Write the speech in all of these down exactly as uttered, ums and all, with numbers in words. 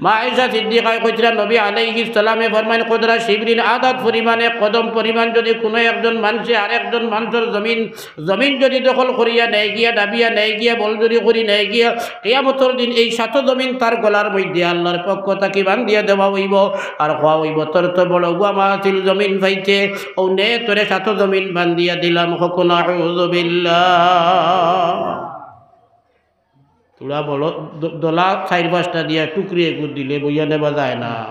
মা আয়েশা সিদ্দিকায় কইতরা, নবী আলাইহিস সালামে ফরমাইন, "কুদরা শিবরিন, আদাত পরিমাণ, এক কদম পরিমাণ যুদি কুনু একজন মানষে আরেকজন মানষর জমিন, জমিন যুদি দখল করিয়া নেয় গিয়া, ডাবিয়া নেয় গিয়া, বলজুরি করি নেয় গিয়া, কিয়ামতর দিন এই সাত জমিন তার গলার মধ্যে আল্লার পক্ষ থাকি বান্ধিয়া দেওয়া অইবো।" আর কওয়া অইবো, "তোর তো বড় গুয়ামা আছিল জমিন পাইতে, অউ নে তোরে সাত জমিন বান্ধিয়া দিলাম।" কউক্কা নাউজুবিল্লাহ। তুরা বড় দ-, দলা চাইর পাঁচটা দিয়া টুকরি এগুর দিলে বইয়া নেবা যায় না।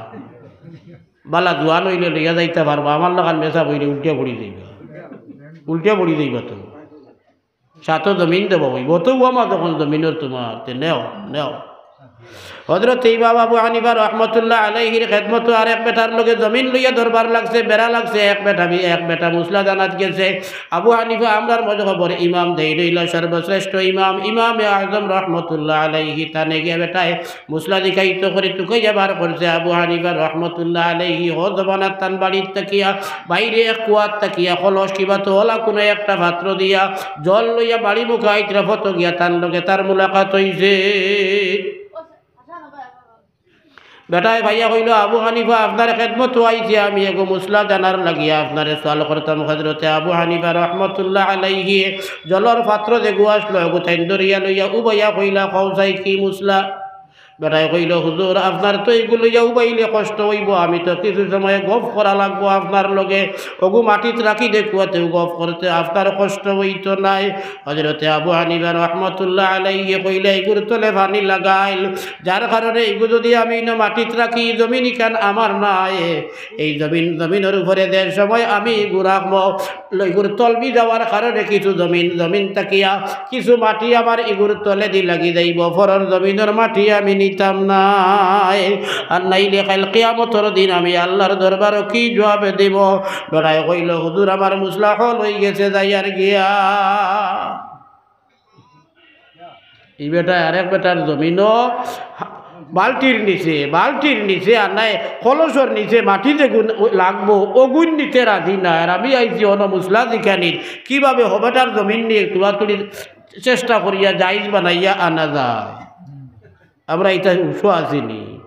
বালা জুয়ান অইলে লইয়া যাইতা পারবা, আমার লাখান মেসাব অইলে উল্টিয়া পড়ি যাইবা, উল্টিয়া পড়ি যাইবা তো। সাত জমিন দেওয়া অইবো, তো গুয়ামা যখন জমিনর তুমার, তে নেও, নেও। হজরত ইমাম আবু হানিফা রহমতুল্লাহ আলাইহির খেদমতো আরেক বেটার লগে জমিন লইয়া দরবার লাগছে, বেড়া লাগছে, এক বেটা বি-, এক বেটা মুসলা জানাত গেছে। আবু হানিফা আমরার মজহবর ইমাম, দেইন অইলা সর্বশ্রেষ্ঠ ইমাম, ইমামে আজম রহমতুল্লাহ আলাইহি। তানে গিয়া বেটায় মুসলা দিকাইতো করি তুকাইয়া বার করছে। আবু হানিফা রহমতুল্লাহ আলাইহি হউ জমানাত তান বাড়িত থাকিয়া, বাইরে এক কুয়াত থাকিয়া, কলস কিবা তো অলা কুনু একটা পাত্র দিয়া জল লইয়া বাড়ি মুখা আইতরা, পথো গিয়া তান লগে তার মুলাকাত অইছে। বেটায় পাইয়া কইলো, "আবু হানিফা, আপনার খেদমতো আইছি আমি, এগু মুসলা জানার লাগিয়া আপনারে সুয়াল করতাম।" হজরতে আবু হানিফা রহমতুল্লাহ আলাইহি জলর পাত্র যেগু আছলো, এগু তাইন ধরিয়া লইয়া উবাইয়া কইলা, "কও চাই কি মুসলা?" বেটায় কইলো, "হুজুর, আপনার তো এগু লইয়া উবাইলে কষ্ট অইবো, আমি তো কিছু সময় গফ করা লাগবো আপনার লগে, অগু মাটিত রাখি দেখুয়াতেউ গফ করতে আপনার কষ্ট অইতো নায়।" হজরতে আবু হানিফা রহমতুল্লাহ আলাইহি কইলা, "এগুর তলে পানি লাগাইল, যার কারণে এগু যুদি আমি ইনো মাটিত রাখি, জমিন ইখান আমার নায়। এই জমিন, জমিনর উপরে যে সময় আমি এগু রাখমু, এগুর তলবি যাওয়ার কারণে কিছু জমিন, জমিন থাকিয়া কিছু মাটি আমার এগুর তলেদি লাগি যাইবো, পরর জমিনর মাটি আমি নিতাম নায়। আর নাইলে কাইল কিয়ামতর দিন আমি আল্লার দরবারো কি জুয়াব দিমু?" বেটায় কইলো, "হুজুর, আমার মুসলা হল অইগেছে, যাইয়ার গিয়া।" ই বেটায় আরেক বেটার জমিনো বালটির নিচে, বালটির নিচে আর নায় কলসর নিচে মাটি যেগুন লাগবো, অগুন নিতে রাজি নায়। আর আমি আইছি অনো মুসলা দিকানিত, কিভাবে হউ বেটার জমিন নিয়া তুড়াতুড়ি চেষ্টা করিয়া জাইজ বানাইয়া আনা যায়। আমরা ইতা হুশো আছিনি।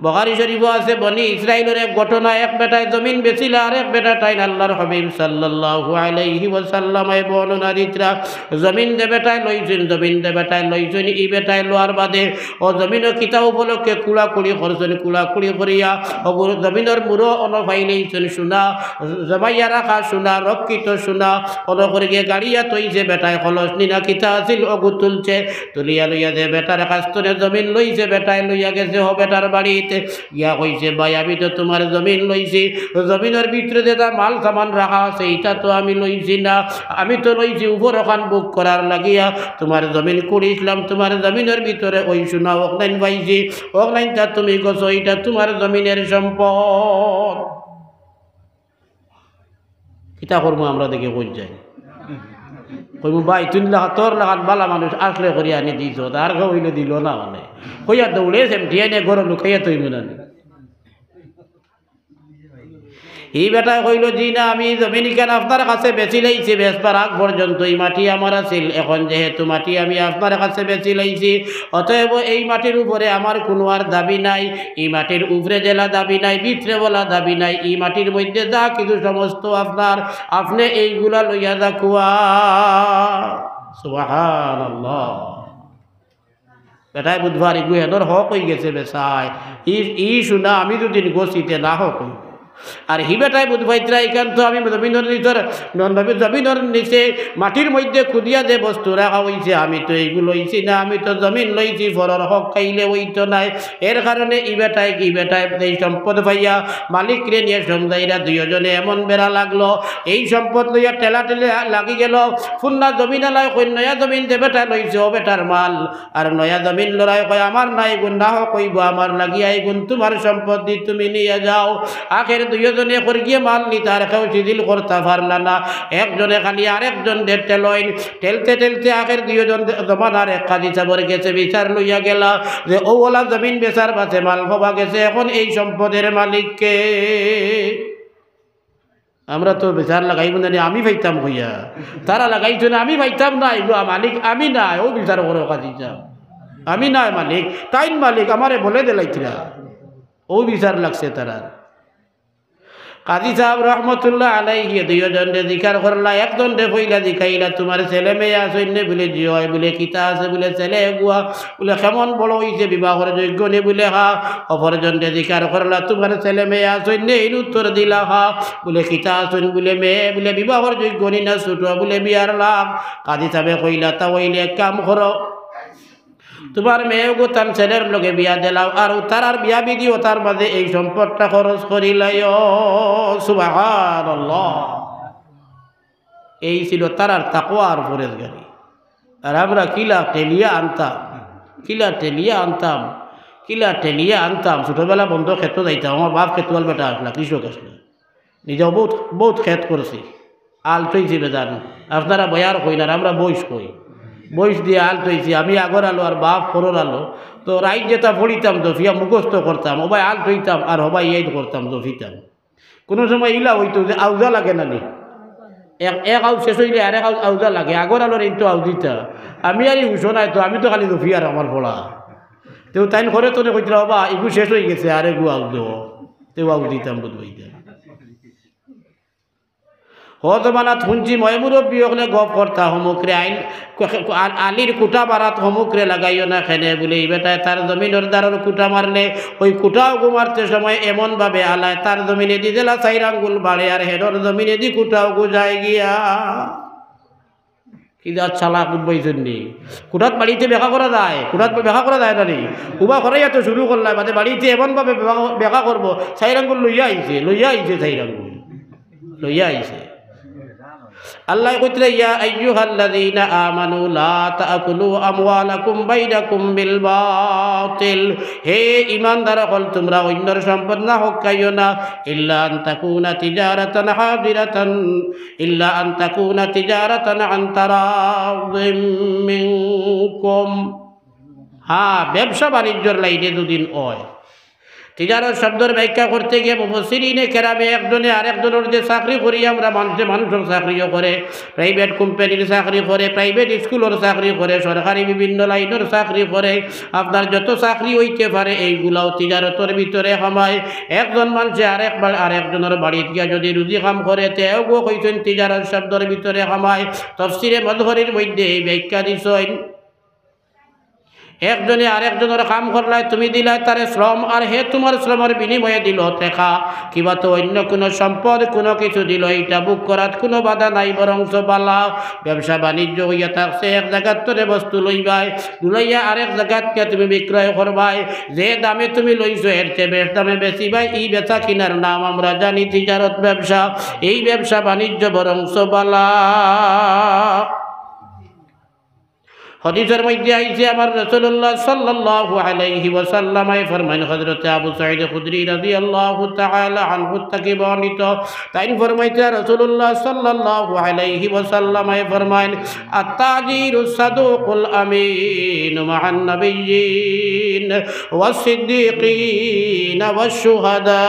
বুখারী শরীফো আছে, বনি ইসরাইলর এক ঘটনা, এক বেটায় জমিন বেচিলা, আরেক বেটায় তাইন আল্লার হাবিব সাল্লাল্লাহু আলাইহি ওয়াসাল্লামে বর্ণনা দিতরা, জমিন যে বেটায় লইছইন, জমিন যে বেটায় লইছইন, ই বেটায় লওয়ার বাদে অউ জমিনো কিতা উপলক্ষে কুড়াকুড়ি করছইন, কুড়াকুড়ি করিয়া অউ জমিনর মুরো অনো পাইলাইছইন সোনা, জমাইয়া রাখা সোনা, রক্ষিত সোনা, অনো করি গিয়া গাড়িয়া থইছে, বেটায় কলস নি না কিতা আছিল, অগু তুলছে, তুলিয়া লইয়া যে বেটার কাছ তনে জমিন লইছে, বেটায় লইয়া গেছে হউ বেটার বাড়িত। গিয়া কইছে, "ভাই, আমি তো তুমার জমিন লইছি, জমিনর ভিতরে যেতা মাল সামান রাখা আছে, ইতা তো আমি লইছি না, আমি তো লইছি উপর অখান ভোগ করার লাগিয়া, তুমার জমিন কুড়িছলাম, তুমার জমিনর ভিতরে অউ সোনা অখনাইন পাইছি, অখনাইনতা তুমি গছো, ইতা তুমার জমিনর সম্পদ।" কিতা করমু আমরা দেখি কই যাই। কইমু, "ভাই, তুই লাখা-, তোর লাখান বালা মানুষ আসলে করি আনি দিছস, আর কেউ অইলে দিলো না মানে।" কইয়া দৌড়ে সেমটিয়া নিয়া ঘরো লুকাইয়া থইমু না নি। ই বেটায় কইলো, "জি না, আমি জমিন ইখান আপনার কাছে বেচিলাইছি, বেচবার আগ পর্যন্ত ই মাটি আমার আছিল, এখন যেহেতু মাটি আমি আপনার কাছে বেচিলাইছি, অতএব এই মাটির উপরে আমার কুনু আর দাবি নাই, ই মাটির উপরে যেলা দাবি নাই, ভিতরে অলা দাবি নাই, ই মাটির মধ্যে যা কিছু সমস্ত আপনার, আপনে এইগুলা লইয়া যাউক্কা।" সুবহানাল্লাহ। বেটায় বুঝবার ইগু হেনর হক অইগেছে বেচায়। ই, ই সোনা আমি যুদি গছি তে না হক অইবো। আর হি বেটায় বুঝ পাইতরা ইখান তো আমি জমিনর ভিতর, ন-, নবী জমিনর নিচে মাটির মধ্যে খুদিয়া যে বস্তু রাখা অইছে, আমি তো এইগু লইছি না, আমি তো জমিন লইছি, পরর হক খাইলে অইতো নায়। এর কারণে ই বেটায়, ই বেটায় এই সম্পদ পাইয়া মালিকরে নিয়া সমঝাইরা দুইওজনে এমন বেড়া লাগলো, এই সম্পদ লইয়া ঠেলাঠেলি লাগি গেল। পুরনা জমিন আলায় কইন, "নয়া জমিন যে বেটায় লইছে, অউ বেটার মাল।" আর নয়া জমিন লরায় কয়, "আমার নায়, ইগুন না হক অইবো, আমার লাগিয়া ইগুন তুমার সম্পদ দি তুমি নিয়া যাও।" আখের দুইওজনে করি গিয়া মাল নিতা, আর কেউ সিজিল করতা পারলা না। একজনে খালি আরেকজনরে ঠেলইন, ঠেলতে ঠেলতে আখের দুইওজন জমানার এক কাজী সাবর গেছে বিচার লইয়া গেলা যে অউ অলা জমিন বেচার বাদে মাল পাওয়া গেছে, এখন এই সম্পদের মালিক কে? আমরা তো বিচার লাগাইমু না নি, আমি পাইতাম কইয়া। তারা লাগাইছে না, আমি পাইতাম না, ইগুর মালিক আমি না, অউ বিচার করো কাজী সাব। আমি নায় মালিক, তাইন মালিক, আমারে বলে দিলাইতরা। অউ বিচার লাগছে তারার। কাজী সাব রহমতুল্লাহ আলাইহি দুইও জনরে জিকার করলা, একজনরে পয়লা জিকাইলা, "তুমার ছেলে মেয়ে আছইন নি?" বুলে, "জি অয়।" বুলে, "কিতা আছে?" বুলে, "ছেলে এগুয়া।" বুলে, "কেমন বড় অইছে, বিবাহর যোগ্য নি?" বুলে, "হা।" অপরজনরে জিকার করলা, "তুমার ছেলে মেয়ে আছইন নি?" এইন উত্তর দিলা, "হা।" বুলে, "কিতা আছইন?" বুলে, "মেয়ে।" বুলে, "বিবাহর যোগ্য নি না ছুটো?" বুলে, "বিয়ার লাগ।" কাজী সাবে কইলা, "তা অইলে এক কাম করো, তুমার মেয়েগু তান ছেলের লগে বিয়া দিলাও, আর তারার বিয়া বিধি অতার মাঝে এই সম্পদটা খরচ করিলাইও।" সুবহানাল্লাহ। এই ছিল তারার তাকওয়া আর পরেজগারি। আর আমরা কিলা ঠেলিয়া আনতাম, কিলা ঠেলিয়া আনতাম, কিলা ঠেলিয়া আনতাম। ছোটবেলা বন্ধ খেতো যাইতাম, আমার বাপ খেতোয়াল বেটা আছলা, কৃষক আছলা। নিজেও বউত, বউত খেত করছি, আল তৈছি বেজান। আপনারা বয়ার কইন আর আমরা বইস কই, বইস দিয়া আল তৈছি। আমি আগর আলো আর বাপ পরর আলো। তো রাইত যেতা পড়িতাম, জফিয়া মুখস্থ করতাম, হবায় আল তৈতাম আর হবায় ইয়াদ করতাম, জফিতাম। কুনু সময় ইলা অইতো যে আউজা লাগে না নি, এক, এক আউজ শেষ অইলে আরেক আউজ আউজা লাগে, আগর আলোর এইন তো আউজিতা। আমি আর ই হুশো নাই তো, আমি তো খালি জফিয়ার আমার পড়া। তেউ তাইন করে তনে কইতরা, "বাবা, ইগু শেষ অইগেছে, আরেকগু আউজো।" তেউ আউজিতাম বুধ ভাইতা। হো জমানাত হুনছি ময় মুরব্বি অকলে গপ করতা, "হমুকরে আইল, আ-, আলির কুটা বারাত হমুকরে লাগাইও না কেনে?" বুলে, "ই বেটায় তার জমিনর দারর কুটা মারলে, অউ কুটাগু মারতে সময় এমন ভাবে আলায়, তার জমিনেদি যেলা চাইর আঙ্গুল বাড়ে আর হেডর জমিনেদি কুটাগু যায় গিয়া।" কি জাত চালাক উদ্ভাইছইন নি? কুটাত বাড়িতে বেকা করা যায়, কুটাত বেকা করা যায় না নি? উবা করাইয়া তো শুরু করলায়, বাদে বাড়িতে এমন ভাবে বেকা, বেকা করবো, চাইর আঙ্গুল লইয়া আইছে, লইয়া আইছে চাইর আঙ্গুল। লইয়া আইছে। আল্লায় কইতরা, "ইয়া আইয়ুহাল্লাযীনা আমানু লা তাকুলু আমওয়ালাকুম বাইনাকুম বিল বাতিল।" হে ঈমানদার অকল, তুমরা অইন্যর সম্পদ না হক খাইও না। ইল্লা আন তাকুনা তিজারাতান হাদিরাতান, ইল্লা আন তাকুনা তিজারাতান আন তারাদিম মিনকুম। হ্যাঁ, ব্যবসা বাণিজ্যর লাইনে যুদি অয়, তিজারত শব্দর ব্যাখ্যা করতে গিয়া মুফাসসিরিনে কেরামে একজনে আরেকজনর যে চাকরি করি আমরা, মানষে মানষর চাকরিও করে, private কোম্পানির চাকরি করে, private স্কুলর চাকরি করে, সরকারি বিভিন্ন লাইনর চাকরি করে, আপনার যত চাকরি অইতে পারে এইগুলাও তিজারতর ভিতরে হামায়। একজন মানষে আরেক বা-, আরেকজনর বাড়িত গিয়া যুদি রুজি কাম করে, তেও গো কইছইন তিজারত শব্দর ভিতরে হামায়। তফসিরে মজহরির মধ্যে এই ব্যাখ্যা দিছইন। একজনে আরেকজনর কাম করলায়, তুমি দিলায় তারে শ্রম, আর হে তুমার শ্রমর বিনিময়ে দিলো টেকা, কিবা তো অইন্য কুনু সম্পদ, কুনু কিছু দিলো, ইটা ভোগ করাত কুনু বাধা নাই, বরঞ্চ বালা। ব্যবসা বাণিজ্য অইয়া থাকছে, এক জাগাত তনে বস্তু লইবায়, লইয়া আরেক জাগাত গিয়া তুমি বিক্রয় করবায়, যে দামে তুমি লইছো এর চেয়ে বেশ দামে বেচিবায়, ই বেচা কিনার নাম আমরা জানি তিজারত ব্যবসা। এই ব্যবসা বাণিজ্য বরঞ্চ বালা। হাদিসর মধ্যে আইছে, আমার রাসূলুল্লাহ সাল্লাল্লাহু আলাইহি ওয়াসাল্লামে ফরমাইন, হযরতে আবু সাঈদ খুদরি রাদিয়াল্লাহু তাআলা আনহু থাকি বর্ণিত, তাইন ফরমাইতরা, রাসূলুল্লাহ সাল্লাল্লাহু আলাইহি ওয়াসাল্লামে ফরমাইন, "আত-তাজিরুস সাদুকুল আমিনু মা'আন নাবিয়্যিন ওয়াস সিদ্দিকিন ওয়াস শুহাদা।"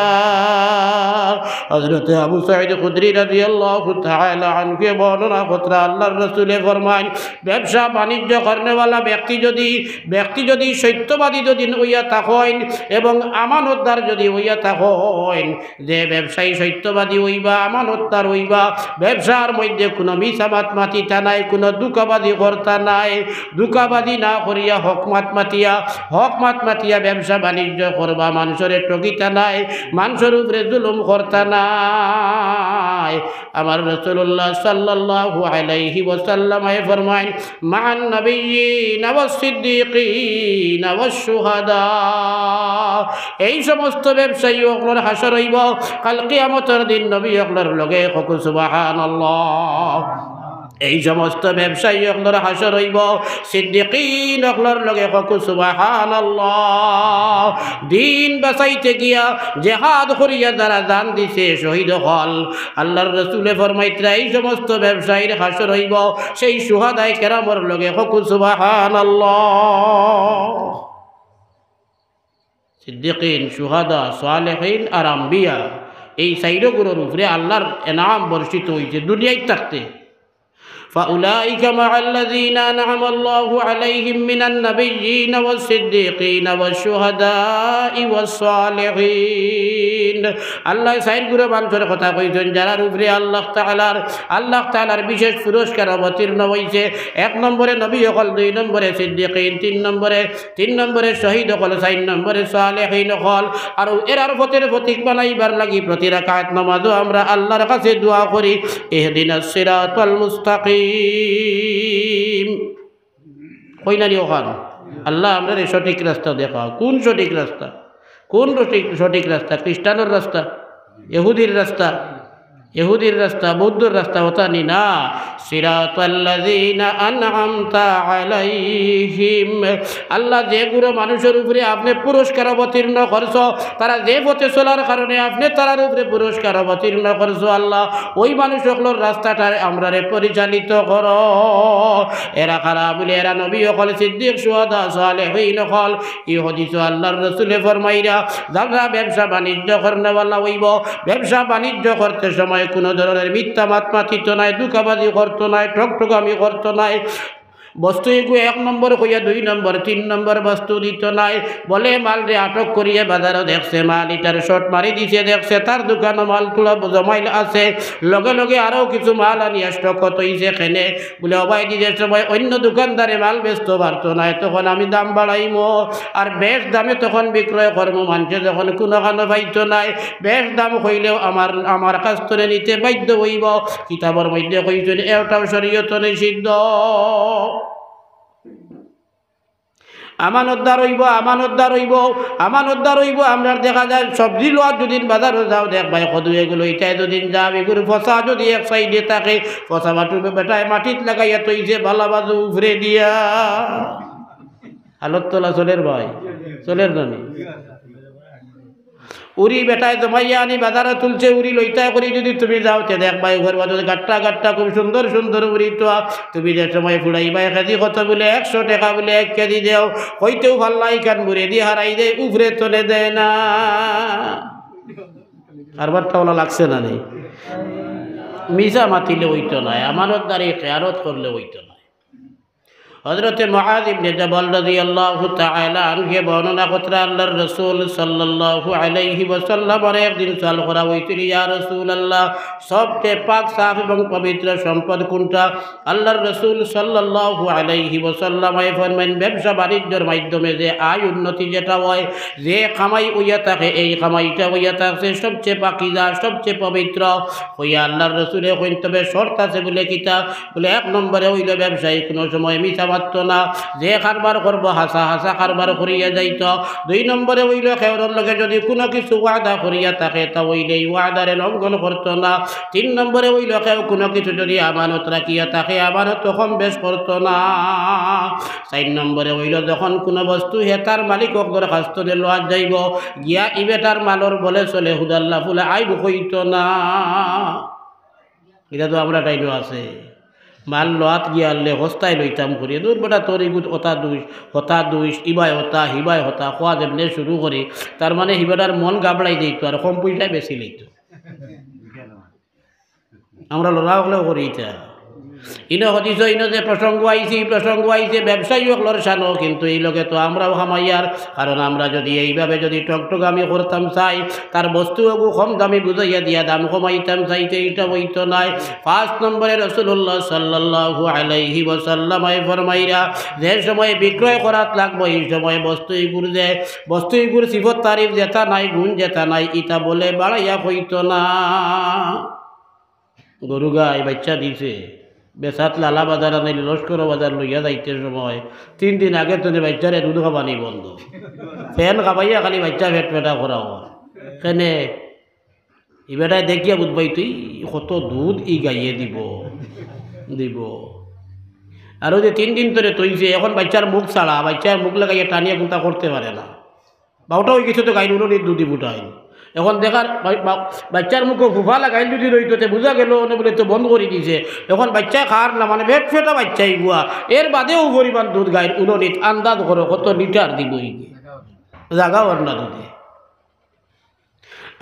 হযরতে আবু সাঈদ খুদরি রাদিয়াল্লাহু তাআলা আনহু বর্ণনা করতরা, আল্লাহর রাসূলে ফরমাইন, ব্যবসা বাণিজ্য করনেওয়ালা ব্যক্তি যুদি, ব্যক্তি যুদি সত্যবাদী যুদি অইয়া থাকইন এবং আমানতদার যুদি অইয়া থাকইন, যে ব্যবসায়ী সত্যবাদী অইবা, আমানতদার অইবা, ব্যবসার মধ্যে কুনু মিছা মাত মাতিতা নায়, কুনু ধুকাবাজি করতা নায়, ধুকাবাজি না করিয়া হক মাত মাতিয়া, হক মাত মাতিয়া ব্যবসা বাণিজ্য করবা, মানষরে ঠগিতা নায়, মানষর উপরে জুলুম করতা নায়। আমার রাসূলুল্লাহ সাল্লাল্লাহু আলাইহি ওয়াসাল্লামে ফরমাইন, "মা'আন নাবিয়্যিনা ওয়াস সিদ্দিকিনা ওয়াস শুহাদা।" এই সমস্ত ব্যবসায়ী অকলর হাশর অইবো কাল কিয়ামতর দিন নবী অকলর লগে। কউক্কা সুবহানাল্লাহ। এই সমস্ত ব্যবসায়ী অকলর হাশর অইবো সিদ্দিকিন অকলর লগে। কউক্কা সুবহানাল্লাহ। দিন বাঁচাইতে গিয়া জেহাদ করিয়া যারা জান দিছে শহীদ অকল, আল্লাহর রাসূলে ফরমাইতরা, এই সমস্ত ব্যবসায়ীর হাশর অইবো সেই শুহাদায়ে কেরামর লগে। কউক্কা সুবহানাল্লাহ। সিদ্দিকিন, শুহাদা, সালেহিন আর আম্বিয়া, এই চাইরোগুরর উপরে আল্লাহর এনাম বর্ষিত অইছে দুনিয়াত থাকতে। فأولئك مع الذين أنعم الله عليهم من النبيين والصديقين والشهداء والصالحين। আল্লায় চাইর গুরু মানষর কথা কইছইন, যারার উপরে আল্লাহ তাআলার, আল্লাহ তাআলার বিশেষ পুরস্কার অবতীর্ণ অইছে। এক নম্বরে নবী অকল, দুই নম্বরে সিদ্দিকিন, তিন নম্বরে, তিন নম্বরে শহীদ অকল, চাইর নম্বরে সালেহিন অকল। আর এরার পথের পথিক বানাইবার লাগি প্রতি রাকাত নামাজো আমরা আল্লাহর কাছে দোয়া করি, اهدنا الصراط المستقيم। কই না নি অখান? আল্লাহ, আমরারে সঠিক রাস্তা দেখাও। কোন সঠিক রাস্তা? কোন সঠিক, সঠিক রাস্তা? খ্রিস্টানর রাস্তা, ইহুদির রাস্তা, ইহুদির রাস্তা, বৌদ্ধর রাস্তা, অতা নি না। صراط الذين أنعمت عليهم। আল্লাহ, যে গুরু মানষর উপরে আপনে পুরস্কার অবতীর্ণ করছো, তারা যে পথে চলার কারণে আপনে তারার উপরে পুরস্কার অবতীর্ণ করছো, আল্লাহ, ওই মানষ অকলর রাস্তাটারে আমরারে পরিচালিত করো। এরা কারা বুলে? এরা নবী অকল, সিদ্দিক, শুহাদা, সালেহিন অকল। ই হাদিসো আল্লাহর রসুলে ফরমাইরা, যারা ব্যবসা বাণিজ্য করনেওয়ালা অইবো, ব্যবসা বাণিজ্য করতে সময় কুনু ধরনের মিথ্যা মাত মাতিতো নায়, ধুকাবাজি করতো নায়, ঠকঠকামি করতো নায়, বস্তু এগু এক নম্বর কইয়া দুই নম্বর, তিন নম্বর বস্তু দিতো নায়। বলে মালরে আটক করিয়া বাজারো দেখছে, মাল ইটার short মারি দিছে, দেখছে তার দোকানো মাল থুড়া জমাইল আছে, লগে লগে আরো কিছু মাল আনিয়া stock থইছে কেনে। বুলে, "ও ভাই, যে সময় অইন্য দোকানদারে মাল বেচতো পারতো নায়, তখন আমি দাম বাড়াইমু, আর বেশ দামে তখন বিক্রয় করমু, মানষে যখন কুনুখানো পাইতো নায়, বেশ দাম কইলেও আমার, আমার কাছ থনে নিতে বাধ্য অইবো।" কিতাবর মধ্যে কইছইন, এটাও শরীয়তো নিষিদ্ধ। আমানতদার অইবো, আমানতদার অইবো, আমানতদার অইবো। আমরার দেখা যায় সবজি লওয়াত যুদিন বাজারো যাও, দেখ ভাই, কদু এগু লইতায় যুদিন যাও, এগুর ফসা যুদি এক সাইডে থাকে, ফসা বাটু বেটায় মাটিত লাগাইয়া থইছে, বালা বাজু উপরে দিয়া। হালত তলা চলের ভাই, চলের না নি? উরি বেটায় জমাইয়া আনি বাজারো তুলছে, উরি লইতায় করি যুদি তুমি যাও, তে দেখ ভাই, ঘর বাজারো গাট্টা গাট্টা খুব সুন্দর সুন্দর উরি তো, তুমি যে সময় ফুড়াইবায় কেজি কত বুলে, একশো টেকা বুলে এক কেজি দেও, কইতেউ ফাল্লা ইখান বুড়ে দি হারাই দেয়, উপরে তনে দেয় না। কারবারটা অলা লাগছে না নি? মিছা মাতিলে অইতো নায়, আমানতদারি খেয়ানত করলে অইতো নায়। হযরতে মুআজ ইবনে জাবাল রাদিয়াল্লাহু তাআলা আনহুয়ে বর্ণনা কররা, আল্লাহর রাসূল সাল্লাল্লাহু আলাইহি ওয়াসাল্লামরে একদিন সওয়াল করা অইছিল, "ইয়া রাসূলুল্লাহ, সবচেয়ে পাক, সাফ এবং পবিত্র সম্পদ কোনটা?" আল্লাহর রাসূল সাল্লাল্লাহু আলাইহি ওয়াসাল্লামে ফরমাইন, ব্যবসা বাণিজ্যর মাধ্যমে যে আয় উন্নতি যেটা হয়, যে কামাই অইয়া থাকে, এই কামাইটা অইয়া থাকে সবচেয়ে পাকিজা, সবচেয়ে পবিত্র। কইয়া আল্লাহর রাসূলে কইন, "তবে শর্ত আছে।" বুলে, "কিতা?" বুলে, "এক নম্বরে অইলো ব্যবসায়ী কুনু সময় মিছা মাততো না, যে কারবার করবো হাছা হাছা কারবার করিয়া যাইতো। দুই নম্বরে অইলো কেউরর লগে যুদি কুনু কিছু ওয়াদা করিয়া থাকে, তা অইলে এই ওয়াদারে লঙ্ঘন করতো না। তিন নম্বরে অইলো কেউ কুনু কিছু যুদি আমানত রাখিয়া থাকে, আমানত কম বেশ করতো না। চাইর নম্বরে অইলো যখন কুনু বস্তু হে তার মালিক অকলর কাছ থনে লওয়াত যাইবো, গিয়া ই বেটার মালর বলে চলে হুদাল্লা ফুলে আইব কইতো না।" ইটা তো আমরার টাইনো আছে। মাল লওয়াত গিয়া আনলে হস্তায় লইতাম করি, "দূর বেটা, তোর ইগুত অতা দুষ, হতা দুষ, ইবায় হতা, হিবায় হতা," কওয়া যেমনে শুরু করি, তার মানে হি বেটার মন গাবড়াই যাইতো, আর কম পয়সায় বেশি লইতো। আমরা লড়া অকলেও করি ইটা। ইনো হাদিসো, ইনো যে প্রসঙ্গ আইছে, ই প্রসঙ্গ আইছে ব্যবসায়ী অকলর শানো, কিন্তু ই লগে তো আমরাও হামাইয়ার, কারণ আমরা যুদি এইভাবে যুদি ঠকঠকামি করতাম চাই, তার বস্তু অগু কম দামি বুঝাইয়া দিয়া দাম কমাইতাম চাইতে, ইটা অইতো নায়। পাঁচ নম্বরে রাসূলুল্লাহ সাল্লাল্লাহু আলাইহি ওয়াসাল্লামে ফরমাইরা, যে সময় বিক্রয় করাত লাগবো, ই সময় বস্তু ইগুর যে, বস্তু ইগুর সিফত তারিফ যেটা নাই, গুণ যেটা নাই, ইটা বলে বাড়াইয়া কইতো না। গরু গাই বাইচ্চা দিছে, বেচাত লালা বাজার আনাইলে লস্কর বাজার লইয়া যাইতে সময় তিন দিন আগে থনে বাইচ্চারে দুধ খাবানি বন্ধ, ফেন খাবাইয়া খালি বাইচ্চা ফেট ফেটা করা হয়। কেনে? ই বেটায় দেখিয়া বুঝবাই তুই কত দুধ ই গাইয়ে দিব, দিব। আর ওই যে তিন দিন ধরে তৈছে, এখন বাইচ্চার মুখ ছাড়া, বাইচ্চার মুখ লাগাইয়া টানিয়া কুন্তা করতে পারে না। বারোটা অই গেছে তো গাইর উলনিত দুধ ই ফুটাইন। এখন দেখার বা-, বা-, বাইচ্চার মুখো ফুফা লাগাইল যুদি রইতো, তে বুঝা গেল অনে বুলে তো বন্ধ করি দিছে। এখন বাইচ্চায় খার না, মানে, ফেট ফেটা বাইচ্চা ইগুয়া। এর বাদেও পরিমাণ দুধ গাইর উলনিত, আন্দাজ করো কত লিটার দিব ইগে। জাগা অর না দুধে।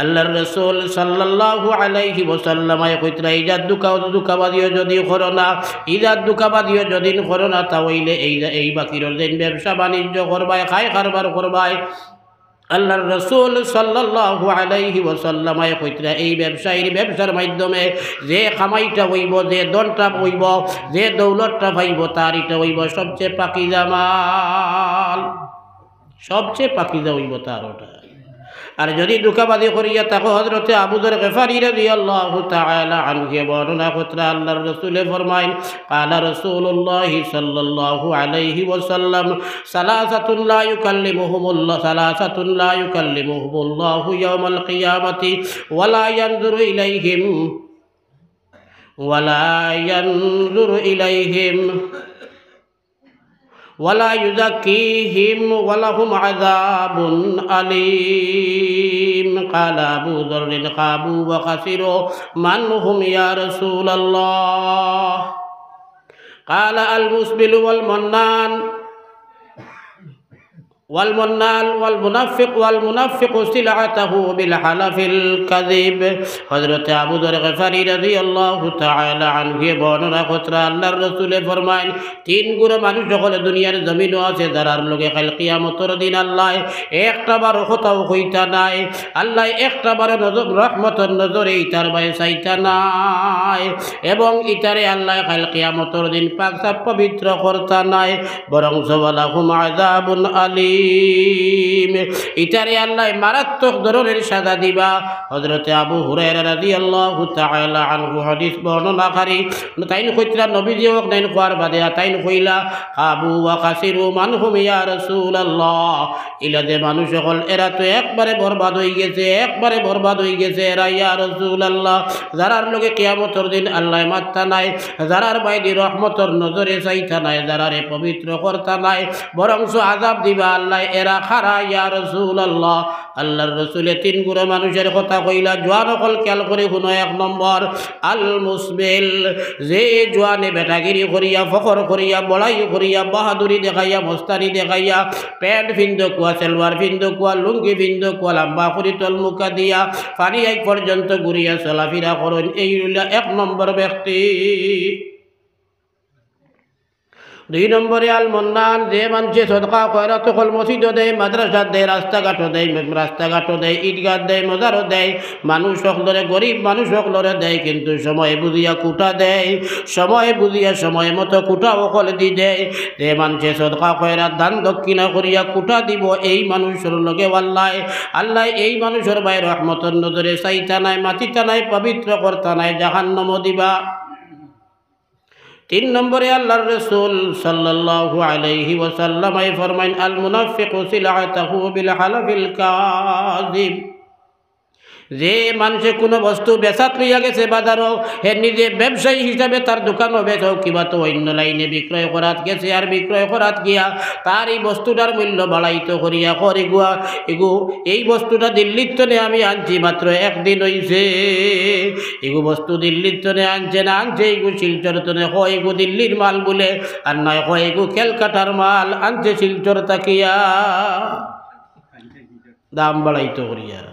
আল্লাহর রাসূল সাল্লাল্লাহু আলাইহি ওয়াসাল্লামে কইতরা, ইজাত ধুকা-, ধুকাবাজিও যদি করো না, ইজাত ধুকাবাজিও যদি করো না, তা অইলে এই যে, এই বাকির দিন ব্যবসা বাণিজ্য করবায়, খাই কারবার করবায়। আল্লাহর রাসূল সাল্লাল্লাহু আলাইহি ওয়াসাল্লামে কইতরা, এই ব্যবসায়ীর ব্যবসার মাধ্যমে যে কামাইটা অইবো, যে ধনটা অইবো, যে দৌলতটা পাইবো, তার ইটা অইবো সবচেয়ে পাকিজা মাল, সবচেয়ে পাকিজা অইবো তার ওটা। আর যদি ধুকাবাজি করিয়া থাকো, হযরতে আবু যর গিফারী রাদিয়াল্লাহু তাআলা আনহুয়ে বর্ণনা করতরা, আল্লাহর রাসূলে ফরমাইন, قال رسول الله صلى الله عليه وسلم: ثلاثة لا يكلمهم الله، ثلاثة لا يكلمهم الله يوم القيامة ولا ينظر إليهم، ولا ينظر إليهم، ولا يزكيهم، ولهم عذاب أليم. قال أبو ذر: خابوا وخسروا، من هم يا رسول الله؟ قال: المسبل والمنان، والمنان والمنفق، والمنفق سلعته بالحلف الكذب. হযরতে আবু যর গিফারী রাদিয়াল্লাহু তাআলা আনহুয়ে বর্ণনা করতরা, আল্লাহর রাসূলে ফরমাইন, তিন গুরু মানুষ অকল দুনিয়ার জমিনো আছে, যারার লগে কাইল কিয়ামতর দিন আল্লায় একটা বারও কথাও কইতা নায়, আল্লায় একটা বারও নজর, রহমতর নজরে ইতার বায় চাইতা নায়, এবং ইতারে আল্লায় কাইল কিয়ামতর দিন পাক সাফ পবিত্র করতা নায়, বরং ولهم عذاب أليم, ইতারে আল্লায় মারাত্মক ধরনের সাজা দিবা। হযরতে আবু হুরায়রা রাদিয়াল্লাহু তাআলা আনহু হাদিস বর্ণনাকারী, তাইন কইতরা, নবীজি অউ নাইন কওয়ার বাদে তাইন কইলা, خابوا وخسروا، من هم يا رسول الله؟ ইলা যে মানুষ অকল, এরা তো একবারে বরবাদ অইগেছে, একবারে বরবাদ অইগেছে এরা, ইয়া রাসূলুল্লাহ। যারার লগে কিয়ামতর দিন আল্লায় মাততা নায়, যারার বায়দি রহমতর নজরে চাইতা নায়, যারারে পবিত্র করতা নায়, বরঞ্চ আযাব দিবা আল্লায়, এরা কারা ইয়া রাসূলুল্লাহ? আল্লাহর রাসূলে তিন গুরু মানুষর কথা কইলা, জোয়ান অকল খেয়াল করি হুনো। এক নম্বর, আল মুসবিল, যে জোয়ানে বেটাগিরি করিয়া, ফখর করিয়া, বড়াই করিয়া, বাহাদুরি দেখাইয়া, মস্তানি দেখাইয়া, প্যান্ট ফিন্দকুয়া, সালোয়ার ফিন্দকুয়া, লুঙ্গি ফিন্দকুয়া, লাম্বা করি তলমুখা দিয়া, পানি আইক পর্যন্ত ঘুরিয়া চলাফিরা করইন, এই অইলা এক নম্বর ব্যক্তি। দুই নম্বরে আল মন্নান, যে মানষে সদকা খয়রাত অকল মসজিদো দেয়, মাদ্রাসাত দেয়, রাস্তাঘাটো দেয়, রাস্তাঘাটো দেয়, ঈদগাহ দেয়, মজারো দেয়, মানুষ অকলরে, গরিব মানুষ অকলরে দেয়, কিন্তু সময় বুঝিয়া কুটা দেয়, সময় বুঝিয়া সময় মতো কুটা অকল দি দেয়। যে মানষে সদকা খয়রাত দান দক্ষিণা করিয়া কুটা দিবো, এই মানুষর লগে আল্লায়, আল্লায় এই মানুষর বায় রহমতর নজরে চাইতা নায়, মাতিতা নায়, পবিত্র করতা নায়, জাহান্নামো দিবা। তিন নম্বরে আল্লাহর রাসূল সাল্লাল্লাহু আলাইহি ওয়াসাল্লামে ফরমাইন, আল মুনাফিকু সিলআতাহু বিল হালাফিল কাযিব। যে মানষে কুনু বস্তু বেচাত লইয়া গেছে বাজারো, হে নিজে ব্যবসায়ী হিসাবে তার দোকানো বেচে, কিবা তো অইন্য লাইনে বিক্রয় করাত গেছে, আর বিক্রয় করাত গিয়া তার ই বস্তুটার মূল্য বাড়াইতো করিয়া কর, ইগুয়া, ইগু, এই বস্তুটা দিল্লির তনে আমি আনছি, মাত্র একদিন অইছে। ইগু বস্তু দিল্লির তনে আনছে না, আনছে ইগু শিলচর তনে, কয় ইগু দিল্লির মাল বুলে, আর নায় কয় ইগু ক্যালকাটার মাল, আনছে শিলচর থাকিয়া। দাম বাড়াইতো করিয়া।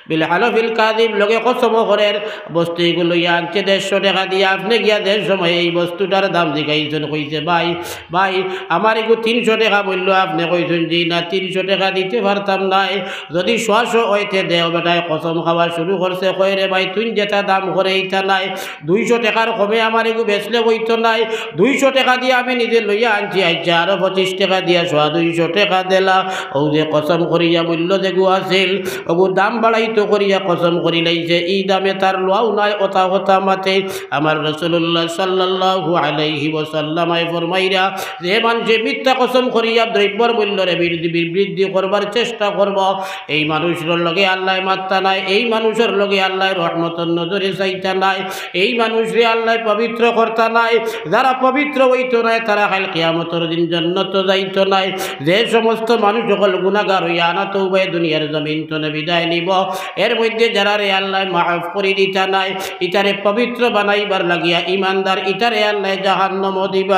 বিল হালাফিল কাযিব, লগে কসমও করের, বস্তু ইগু লইয়া আনছে দেড়শো টেকা দিয়া, আপনে গিয়া যে সময় এই বস্তুটার দাম জিকাইছইন, কইছে, "ভাই, ভাই, আমার ইগু তিনশো টেকা মূল্য", আপনে কইছইন, "জি না, তিনশো টেকা দিতে পারতাম নায়, যদি সোয়াশো অইতে দেও।" বেটায় কসম খাওয়া শুরু করছে, কয়, "রে ভাই, তুইন যেটা দাম করে ইটা নায়, দুইশো টেকার কমে আমার ইগু বেচলে অইতো নায়, দুইশো টেকা দিয়া আমি নিজে লইয়া আনছি, আইচ্ছা আরো পঁচিশ টেকা দিয়া সোয়া দুইশো টেকা দিলা।" অউ যে কসম করিয়া মূল্য যেগু আছিল, অগু দাম বাড়াইতো করিয়া কসম করিলাইছে, ই দামে তার লওয়াও নায়, অতা অতা মাতে। আমার রাসূলুল্লাহ সাল্লাল্লাহু আলাইহি ওয়াসাল্লামে ফরমাইরা, যে মানষে মিথ্যা কসম করিয়া দ্রব্যর মূল্যরে বৃদ্ধি, বৃদ্ধি করবার চেষ্টা করবো, এই মানুষর লগে আল্লায় মাততা নায়, এই মানুষর লগে আল্লায় রহমতর নজরে চাইতা নায়, এই মানুষরে আল্লায় পবিত্র করতা নায়। যারা পবিত্র অইতো নায়, তারা কাইল কিয়ামতর দিন জন্নতো যাইতো নায়। যে সমস্ত মানুষ অকল গুনাগার অইয়া আনা তৌবায় দুনিয়ার জমিন তনে বিদায় নিবো, এর মধ্যে যারারে আল্লায় মাফ করি দিতা নায়, ইতারে পবিত্র বানাইবার লাগিয়া, ইমানদার, ইতারে আল্লায় জাহান্নামো দিবা।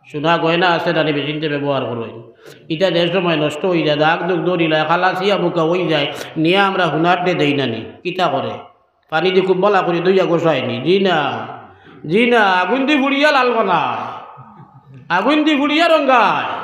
সোনা গয়না আছে না নি, বেশিন্তে ব্যবহার করইন। ইটা যে সময় নষ্ট অই যায়, দাগ দুগ ধরিলায়, খালাসিয়া মুখা অই যায়, নিয়া আমরা হুনাররে দেই না নি, কিতা করে? পানি দি খুব ভালা করি ধইয়া গোসায় নি? জি না, জি না, আগুন দি পুড়িয়া লাল বানায়, আগুন দি পুড়িয়া রঙ্গায়।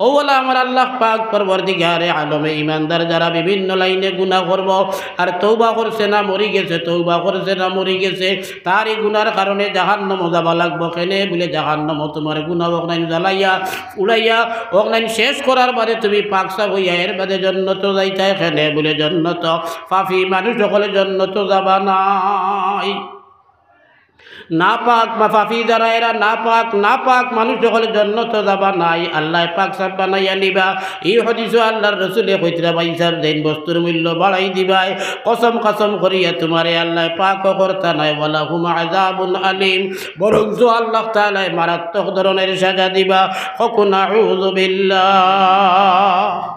ও ওলা আমার আল্লাহ পাক পরওয়ারদিগারে আলমে, ইমানদার যারা বিভিন্ন লাইনে গুনা করবো, আর তওবা করছে না মরি গেছে, তওবা করছে না মরি গেছে, তার এই গুনার কারণে জাহান্নামো যাবা লাগবো। কেনে বুলে জাহান্নামো তুমার গুনা অকলাইন জ্বালাইয়া, উড়াইয়া, অকলাইন শেষ করার বাদে তুমি পাক সাফ অইয়া এর বাদে জন্নতো যাইতায়। কেনে বুলে জন্নতো পাপী মানুষ অকলে জন্নতো যাবা নায়। নাপাক, মা-, পাপী যারা এরা নাপাক, নাপাক মানুষ অকলে জন্নতো যাবা নায়। আল্লায় পাক সাফ বানাইয়া নিবা। ই হাদিসো আল্লার রসুলে কইতরা, ভাইসাব, যেইন বস্তুর মূল্য বাড়াই দিবায়, কসম কসম করিয়া তুমারে আল্লায় পাকও করতা নায়। ওয়ালাহুম আযাবুন আলিম, বরঞ্চ আল্লাহ তাআলায় মারাত্মক ধরনের সাজা দিবা। কউক্কা নাউযুবিল্লাহ।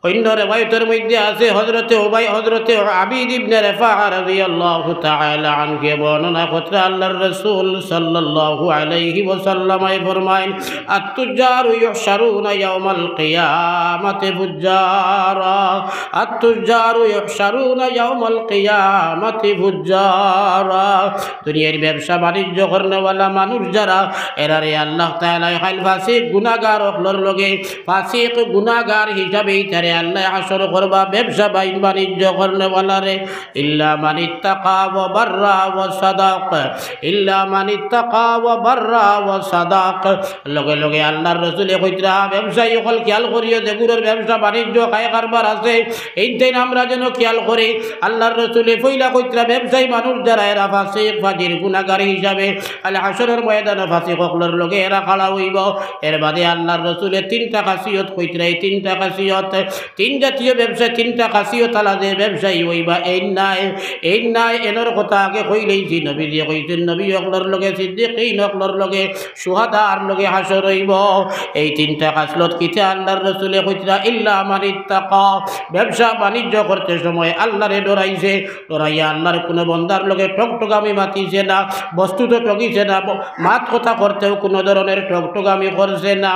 অন্য রেওয়ায়তর মধ্যে আছে, হযরতে উবাই, হযরতে আবিদ ইবনে রেফাআ রাদিয়াল্লাহু তাআলা আনহুয়ে বর্ণনা করতরা, আল্লার রাসূল সাল্লাল্লাহু আলাইহি ওয়াসাল্লামে ফরমাইন, "আত-তুজ্জারু ইউহশারুনা ইয়াউমাল কিয়ামাতি ফুজ্জারা, আত-তুজ্জারু ইউহশারুনা ইয়াউমাল কিয়ামাতি ফুজ্জারা।" দুনিয়ার ব্যবসা বাণিজ্য করনেওয়ালা মানুষ যারা, এরারে আল্লাহ তাআলায় কাইল ফাসিক গুনাগার অকলর লগে ফাসিক গুনাগার হিসাবে ইতারে আল্লায় হাশর করবা, ব্যবসা বাইন বাণিজ্য করনেওয়ালারে। ইল্লা মানিত্তাকা ওয়া বাররা ওয়া সাদাক, ইল্লা মানিত্তাকা ওয়া বাররা ওয়া সাদাক। লগে লগে আল্লার রসুলে কইতরা, ব্যবসায়ী অকল খিয়াল করিও, যেগুলোর ব্যবসা বাণিজ্য কায় কারবার আছে, এইন তাইন আমরা যেন খিয়াল করি। আল্লার রসুলে পয়লা কইতরা, ব্যবসায়ী মানুষ যারা এরা ফাসিক, ফাজির, গুনাগার হিসাবে কাইল হাশরর ময়দানো ফাসিক অকলর লগে এরা খাড়া অইবো। এর বাদে আল্লার রসুলে তিনটা খাসিয়ত কইতরা, এই তিনটা খাসিয়ত, তিন জাতীয় ব্যবসায়ী, তিনটা খাসিয়ত আলা যে ব্যবসায়ী অইবা, এইন নায়, এইন নায়, এনর কথা আগে কইলাইছি। নবীজিয়ে কইছইন, নবী অকলর লগে, সিদ্দিকিন অকলর লগে, শুহাদার লগে হাশর অইবো। এই তিনটা খাসলত কিতা আল্লার রসুলে কইতরা, ইল্লা মানিত্তাকা, ব্যবসা বাণিজ্য করতে সময় আল্লারে ডরাইছে, ডরাইয়া আল্লার কুনু বন্দার লগে ঠকঠকামি মাতিছে না, বস্তুত ঠগিছে না, ব-, মাত কথা করতেও কুনু ধরনের ঠকঠকামি করছে না।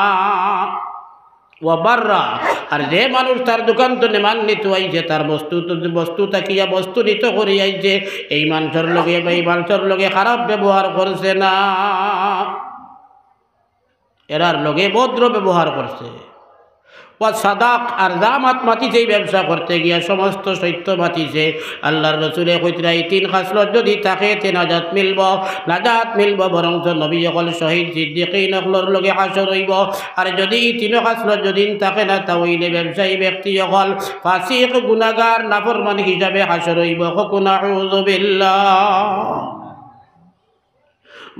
ওয়া বাররা, আর যে মানুষ তার দোকান তনে মাল নিতো আইছে, তার বস্তু তো, বস্তু থাকিয়া বস্তু নিতো করি আইছে, এই মানষর লগে বা এই মানষর লগে খারাপ ব্যবহার করছে না। এরার লগে ভদ্র ব্যবহার করছে। ওয়া সাদাক, আর যা মাত মাতিছে এই ব্যবসা করতে গিয়া সমস্ত সত্য মাতিছে। আল্লার রসুলে কইতরা, এই তিন খাসলত যদি থাকে, তে নাজাত মিলবো, নাজাত মিলবো। বরঞ্চ নবী অকল, শহীদ, সিদ্দিকিন অকলর লগে হাশর অইবো। আর যদি ই তিন খাসলত যদি থাকে না, তা অইলে ব্যবসায়ী ব্যক্তি অকল ফাসিক, গুনাগার, নাফরমান হিসাবে হাশর অইবো। কউক্কা নাউযুবিল্লাহ।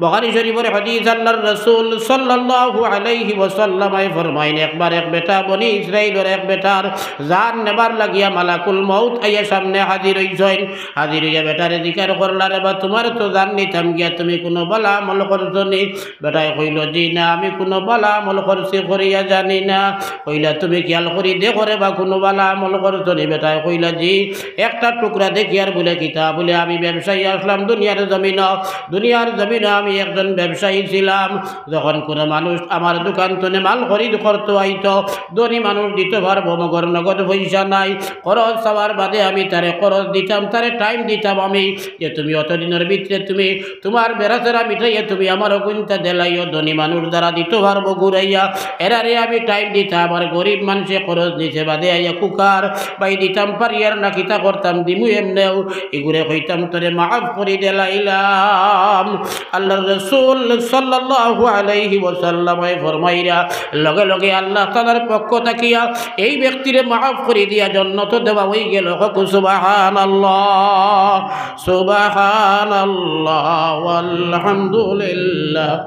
বুখারী শরীফর হাদিস, আল্লার রাসূল সাল্লাল্লাহু আলাইহি ওয়াসাল্লামে ফরমাইন, একবার এক বেটা বনি ইসরাইলর এক বেটার জান নেবার লাগিয়া মালাকুল মউত আইয়া সামনে হাজির অইছইন। হাজির অইয়া বেটারে জিকার করলা, "রে বা, তুমার তো জান নিতাম গিয়া, তুমি কুনু ভালা আমল করছো নি?" বেটায় কইলো, "জি না, আমি কুনু ভালা আমল করছি, করিয়া জানি না।" কইলা, "তুমি খিয়াল করি দেখো রে বা, কুনু ভালা আমল করছো নি?" বেটায় কইলা, "জি।" একটা টুকরা দেখিয়ার বুলে কিতা? বুলে, "আমি ব্যবসায়ী আছলাম দুনিয়ার জমিনো, দুনিয়ার জমিনো আমি একজন ব্যবসায়ী ছিলাম। যখন কুনু মানুষ আমার দোকান তনে মাল খরিদ করতো আইতো, ধনী মানুষ দিতো পারবো, মগর নগদ পয়সা নাই। খরচ চাওয়ার বাদে আমি তারে খরচ দিতাম, তারে টাইম দিতাম আমি, যে তুমি অতদিনর ভিতরে তুমি তুমার বেড়াছেড়া মিটাইয়া তুমি আমার অগুইনতা দিলাইও, ধনী মানুষ যারা দিতো পারবো ঘুরাইয়া, এরারে আমি টাইম দিতাম। আর গরিব মানষে খরচ নিছে বাদে আইয়া কুকার বাই দিতাম পারিয়ার না, কিতা করতাম, দিমু এমনেউ।" ইগুরে কইতাম, "তোরে মাফ করি দিলাইলাম।" আল্লার রাসূল সাল্লাল্লাহু আলাইহি ওয়াসাল্লামে ফরমাইরা, লগে লগে আল্লাহ তাআলার পক্ষ থাকিয়া এই ব্যক্তিরে মাফ করি দিয়া জন্নত দেওয়া অইগেলো। কউক্কা সুবহানাল্লাহ, সুবহানাল্লাহ, ওয়ালহামদুলিল্লাহ,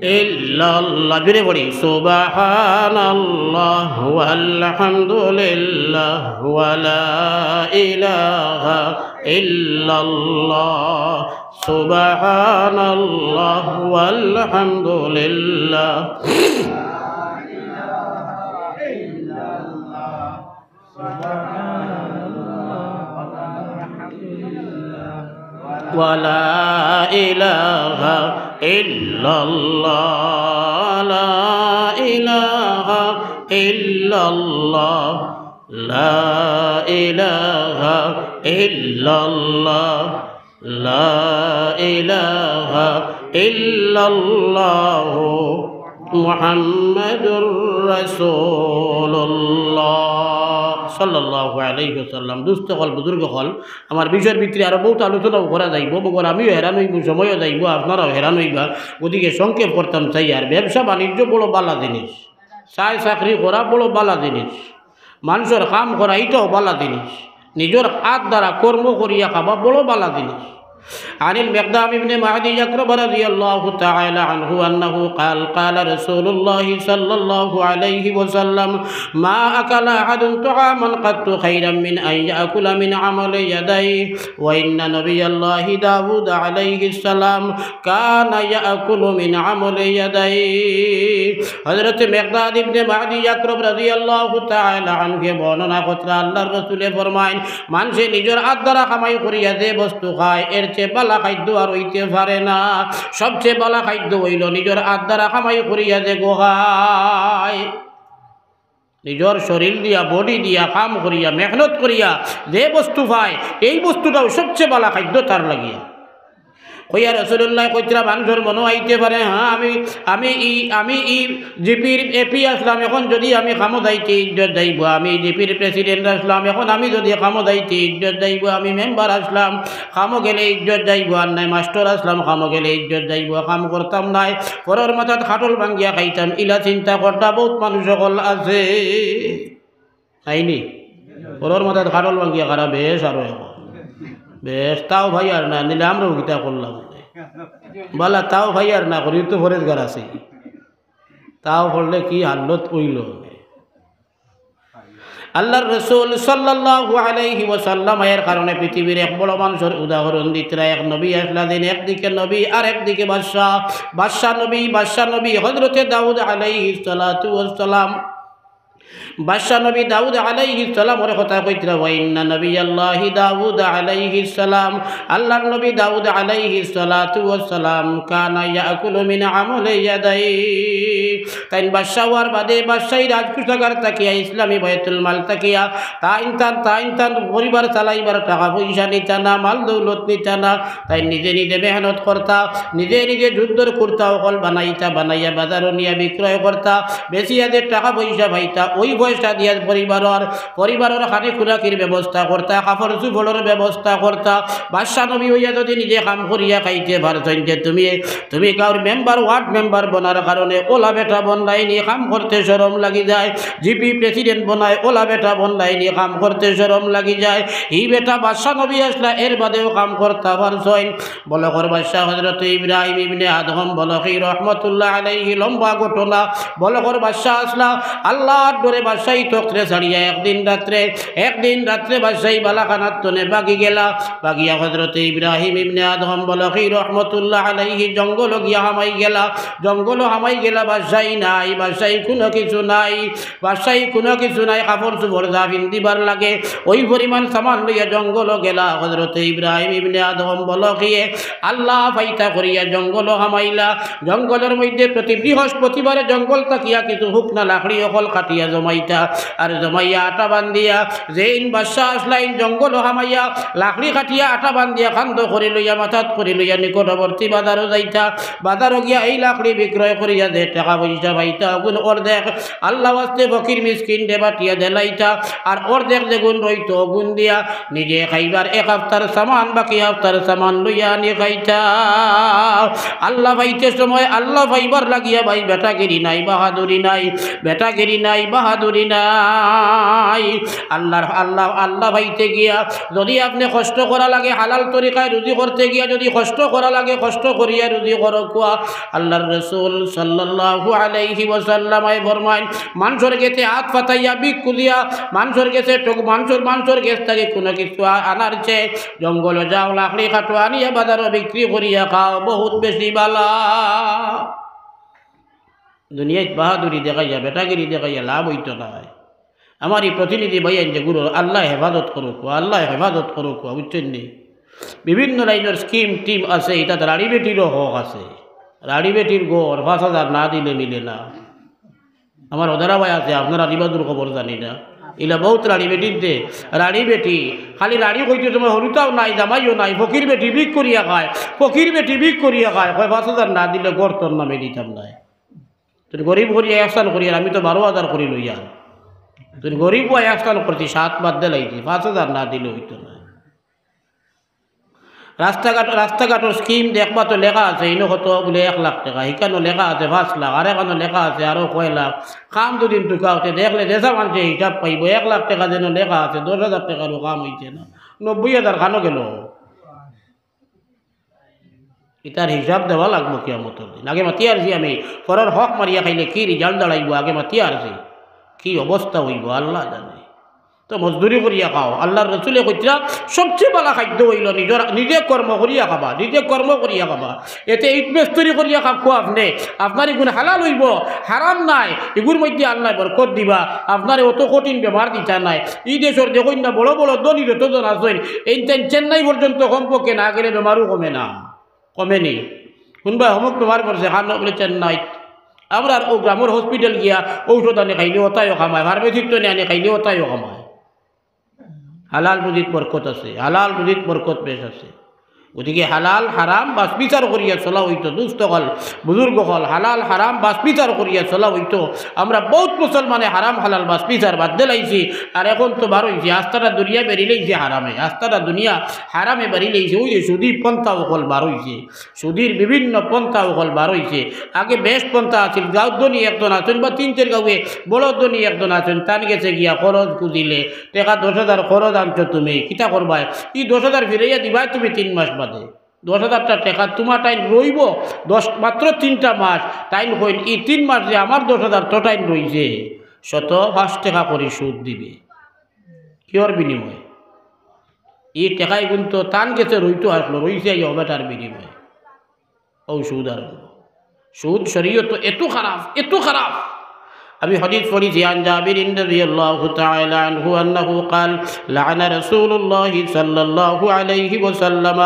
ইল্লাল্লাহ। জোরে পড়ি, সুবহানাল্লাহ, ওয়ালহামদুলিল্লাহ, ওয়ালা ইলাহা ইল্লাল্লাহ। সুবহানাল্লাহ, ওয়ালহামদুলিল্লাহ। ولا إله إلا الله، لا إله إلا الله، لا إله إلا الله، لا إله إلا الله، محمد رسول الله، صلى الله عليه وسلم। দুস্ত অকল, বুজুর্গ অকল, আমার বিষয়র ভিতরে আরো বহুত আলোচনাও করা যাইবো, মগর আমিও হেরান অইমু, সময়ও যাইবো, আপনারাও হেরান অইবা। গতিকে সংক্ষেপ করতাম চাই। আর ব্যবসা বাণিজ্য বড় বালা জিনিস, চায় চাকরি করা বড় বালা জিনিস, মানষর কাম করা ইটাও বালা জিনিস, নিজর আত দ্বারা কর্ম করিয়া খাবা বড় বালা জিনিস। عن المقدام بن معدي يكرب رضي الله تعالى عنه أنه قال: قال رسول الله صلى الله عليه وسلم: ما أكل أحد طعاما قط خيرا من أن يأكل من عمل يديه، وإن نبي الله داود عليه السلام كان يأكل من عمل يديه। হযরত মিকদাদ ইবনে মাদি ইয়াকরব রাদিয়াল্লাহু তাআলা আনহুয়ে বর্ণনা কররা, আল্লাহর রাসূলে ফরমাইন, মানষে নিজর আত দ্বারা কামাই করিয়া যে বস্তু খায়, এর চেয়ে বালা খাদ্য আর অইতে পারে না। সবচেয়ে বালা খাদ্য অইলো নিজর আত দ্বারা কামাই করিয়া যেগু খায়। নিজর শরীর দিয়া, body দিয়া, কাম করিয়া, মেহনত করিয়া যে বস্তু পায়, এই বস্তুটাউ সবচেয়ে বালা খাদ্য তার লাগিয়া। কইয়া রাসূলুল্লায় কইতরা, মানষর মনো আইতে পারে, হ্যাঁ, আমি, আমি ই, আমি ই GP-র AP আছলাম, এখন যুদি আমি কামো যাইতে ইজ্জত যাইবো, আমি GP-র president আছলাম, এখন আমি যুদি কামো যাইতে ইজ্জত যাইবো, আমি member আছলাম, কামো গেলে ইজ্জত যাইবো, আর নায় মাস্টর আছলাম, কামো গেলে ইজ্জত যাইবো, কাম করতাম নায়, পরর মাথাত খাটল ভাঙ্গিয়া খাইতাম, ইলা চিন্তা করতা বউত মানুষ অকল আছে। আইনি? পরর মাথাত খাটল ভাঙ্গিয়া খারা বেশ আরো এখন। বেশ, তাও পাইয়ার না, নিলে আমরাও কিতা করলাম। বালা, তাও পাইয়ার না করি তো পরেজগার আছে। তাও করলে কি হালত অইলো? আল্লাহর রাসূল সাল্লাল্লাহু আলাইহি ওয়াসাল্লাম এর কারণে পৃথিবীর এক বড় মানষর উদাহরণ দিতরা। এক নবী আছলা দিন, একদিকে নবী আর একদিকে বাদশা। বাদশা নবী, বাদশা নবী হযরতে দাউদ আলাইহিস সালাতু ওয়াস সালাম। বাদশা নবী দাউদ আলাইহিস সালামর কথা কইতরা, وإن نبي الله داود عليه السلام, আল্লাহর নবী দাউদ আলাইহিস সালাতু ওয়াস সালাম كان يأكل من عمل يديه। তাইন বাদশা অওয়ার বাদে বাদশাহী রাজকোষাগার থাকিয়া, ইসলামী বায়তুল মাল থাকিয়া, তাইন তান, তাইন তান পরিবার চালাইবার টাকা পয়সা নিতা না, মাল দৌলত নিতা না, তাইন নিজে নিজে মেহনত করতা, নিজে নিজে যুদ্ধর কুর্তা অকল বানাইতা, বানাইয়া বাজারো নিয়া বিক্রয় করতা, বেচিয়া যে টাকা পয়সা পাইতা, ওই পয়সা দিয়া পরিবারর, পরিবারর খানি খুরাকির ব্যবস্থা করতা, কাপড় চুপড়র ব্যবস্থা করতা। বাদশা নবী অইয়া যুদি নিজে কাম করিয়া খাইতে পারছইন, তে তুমি, তুমি গাউর মেম্বার, ওয়ার্ড মেম্বার বনার কারণে ওলা বেটা বনলায়নি, কাম করতে শরম লাগি যায়। GP president বনায়, ওলা বেটা বনলায়নি, কাম করতে শরম লাগি যায়। ই বেটা বাদশা নবী আছলা, এর বাদেও কাম করতা পারছইন। বলখর বাদশা হযরত ইব্রাহিম ইবনে আদহম বলখি রহমতুল্লাহ আলাইহি লম্বা ঘটনা। বলখর বাদশা আছলা, আল্লাহর ডরে বাদশাহী তখতরে ছাড়িয়া একদিন রাত্রে, একদিন রাত্রে বাদশাহী বালাখানার তনে ভাগি গেলা। ভাগিয়া হযরত ইব্রাহিম ইবনে আদহম বলখি রহমতুল্লাহ আলাইহি জঙ্গলো গিয়া হামাই গেলা। জঙ্গলো হামাই গেলা, বাদশাহী নাই, বাদশাহী কুনু কিছু নাই। বাদশাহী কুনু কিছু নাই, কাপড় চুপড় যা ফিন্দিবার লাগে, ওই পরিমাণ সামান লইয়া জঙ্গলো গেলা। হযরত ইব্রাহিম ইবনে আদহম বলখিয়ে আল্লাহ পাইতা করিয়া জঙ্গলো হামাইলা। জঙ্গলর মধ্যে প্রতি বৃহস্পতিবারে জঙ্গল থাকিয়া কিছু হুকনা লাকড়ি অকল কাটিয়া জমাইতা, আর জমাইয়া আটা বান্ধিয়া, যেইন বাদশা আছলা ইন জঙ্গলো হামাইয়া লাকড়ি কাটিয়া আটা বান্ধিয়া কান্দো করি লইয়া, মাথাত করি লইয়া নিকটবর্তী বাজারো যাইতা। বাজারো গিয়া এই লাকড়ি বিক্রয় করিয়া যে টাকা পয়সা পাইতা, অগুন অর্ধেক আল্লাহ ওয়াস্তে ফকির মিসকিনরে বাটিয়া দিলাইতা, আর অর্ধেক যেগুন রইতো অগুন দিয়া নিজে খাইবার এক হাপ্তার সামান, বাকি হাপ্তার সামান লইয়া আনি খাইতা। আল্লাহ পাইতে সময় আল্লাহ পাইবার লাগিয়া ভাই বেটাগিরি নাই, বাহাদুরি নাই, বেটাগিরি নাই, বাহাদুরি নাই। আল্লাহর, আল্লাহ, আল্লাহ পাইতে গিয়া যুদি আপনে কষ্ট করা লাগে, হালাল তরিকায় রুজি করতে গিয়া যুদি কষ্ট করা লাগে, কষ্ট করিয়া রুজি করউক্কা। আল্লাহর রাসূল সাল্লাল্লাহু আলাইহি ওয়াসাল্লামে ফরমাইন, মানষর গেছে আত পাতাইয়া ভিক খুজিয়া, মানষর গেছে টুক-, মানষর, মানষর গেছ থাকি কুনু কিছু আ-, আনার চেয়ে জঙ্গলো যাও, লাকড়ি কাটো, আনিয়া বাজারো বিক্রি করিয়া খাও, বহুত বেশি বালা। দুনিয়াত বাহাদুরি দেখাইয়া, বেটাগিরি দেখাইয়া লাভ অইতো নায়। আমার ই প্রতিনিধি ভাইয়াইন যেগুন, আল্লায় হেফাজত করউক্কা, আল্লায় হেফাজত করউক্কা, বুঝছইন নি? বিভিন্ন লাইনর স্কিম টিম আছে, ইতাত রাড়ি বেটিরও হক আছে। রাড়ি বেটির গড় পাঁচ হাজার না দিলে মিলে না। আমার হদারা ভাই আছে, আপনারা দিবা দূর খবর জানি না। ইলা বউত রাড়ি বেটির দে, রাড়ি বেটি, খালি রাড়ি কইতে তুমার হুরুতাও নাই, জামাইও নাই, ফকির বেটি ভিক করিয়া খায়, ফকির বেটি ভিক করিয়া খায়, কয় পাঁচ হাজার না দিলে গড় তোর নামে দিতাম নায়। তুই গরিব করিয়া একসান করিয়ার, আমি তো বারো হাজার করি লইয়ার। তুই গরিব অইয়া একসান করছি, সাত বাদ দিলাইছি, পাঁচ হাজার না দিলে অইতো নায়। রাস্তাঘাট, রাস্তাঘাটর স্কিম দেখবা তো লেখা আছে, ইনো কত বুলে এক লাখ টেকা, হিকানো লেখা আছে পাঁচ লাখ, আর এখানো লেখা আছে আরো কয় লাখ। কাম দুদিন টুকাওতে দেখলে যেসা মানষে হিসাব পাইবো, এক লাখ টেকা যেন লেখা আছে, দশ হাজার টেকারও কাম অইছে না, নব্বই হাজার খানো গেল। ইতার হিসাব দেওয়া লাগবো কিয়ামতর দিন। আগে মাতিয়ার যে আমি, পরর হক মারিয়া খাইলে কি রিজাল্ট দাঁড়াইবো, আগে মাতিয়ার যে কি অবস্থা অইবো আল্লায় জানে। তো মজদুরি করিয়া খাও। আল্লার রসুলে কইতরা, সবচে ভালা খাদ্য অইলো নিজর, নিজে কর্ম করিয়া খাবা, নিজে কর্ম করিয়া খাবা। এতে ইট মিস্ত্রি করিয়া খাও আপনে, আপনার ইগুন হালাল অইবো, হারাম নায়। ইগুর মধ্যে আল্লায় বরকত দিবা, আপনারে অত কঠিন বেমার দিতা নায়। ই দেশর দেখইন না, বড় বড় ধনী যতজন আছইন, এইন তাইন চেন্নাই পর্যন্ত কমপক্ষে না গেলে বেমারও কমে না। কমেনি। কুনবা অমুক বেমার পড়ছে, খান বুলে চেন্নাইত। আমরার অউ গ্রামর হসপিটাল গিয়া ঔষধ আনি খাইলে অতায়ও কামায়, ফার্মেসিত আনি খাইলে অতায়ও কামায়। হালাল রুজিত বরকত আছে, হালাল রুজিত বরকত বেশ আছে। গতিকে হালাল হারাম বাছ বিচার করিয়া চলা অইতো, দুস্ত অকল, বুজুর্গ অকল, হালাল হারাম বাছ বিচার করিয়া চলা অইতো। আমরা বউত মুসলমানে হারাম হালাল বাছ বিচার বাদ দিলাইছি, আর এখন তো বার অইছে, আস্তাটা দুনিয়া বেরিলাইছে হারামে, আস্তাটা দুনিয়া হারামে বেরিলাইছে। ওই যে সুদি পন্থা অকল বার অইছে, সুদির বিভিন্ন পন্থা অকল বার অইছে। আগে বেশ পন্থা আছিল, গাঁওত ধনী একজন আছইন বা তিন চাইর গাঁওয়ে বড় ধনী একজন আছইন, তান গেছে গিয়া খরচ খুজিলে, টেকা দশ হাজার খরচ আনছো তুমি, কিতা করবায়? ই দশ হাজার ফিরাইয়া দিবায় তুমি তিন মাস বাদে। দশ হাজারটা টেকা তুমার টাইন রইবো, দশ, মাত্র তিনটা মাস। তাইন কইন, ই তিন মাস যে আমার দশ হাজার তো টাইন রইছে, শত পাঁচ টেকা করি সুদ দিবে। কিওর বিনিময়ে? ই টেকা ইগুন তো তান গেছে রইতো আছলো, রইছে ই অবেটার বিনিময়ে। অউ সুদ আরম্ভ। সুদ শরীয়তো এত খারাপ, এত খারাপ। আমি হাদিস পড়ছি, عن جابر رضي الله تعالى عنه أنه قال: لعن رسول الله صلى الله عليه وسلم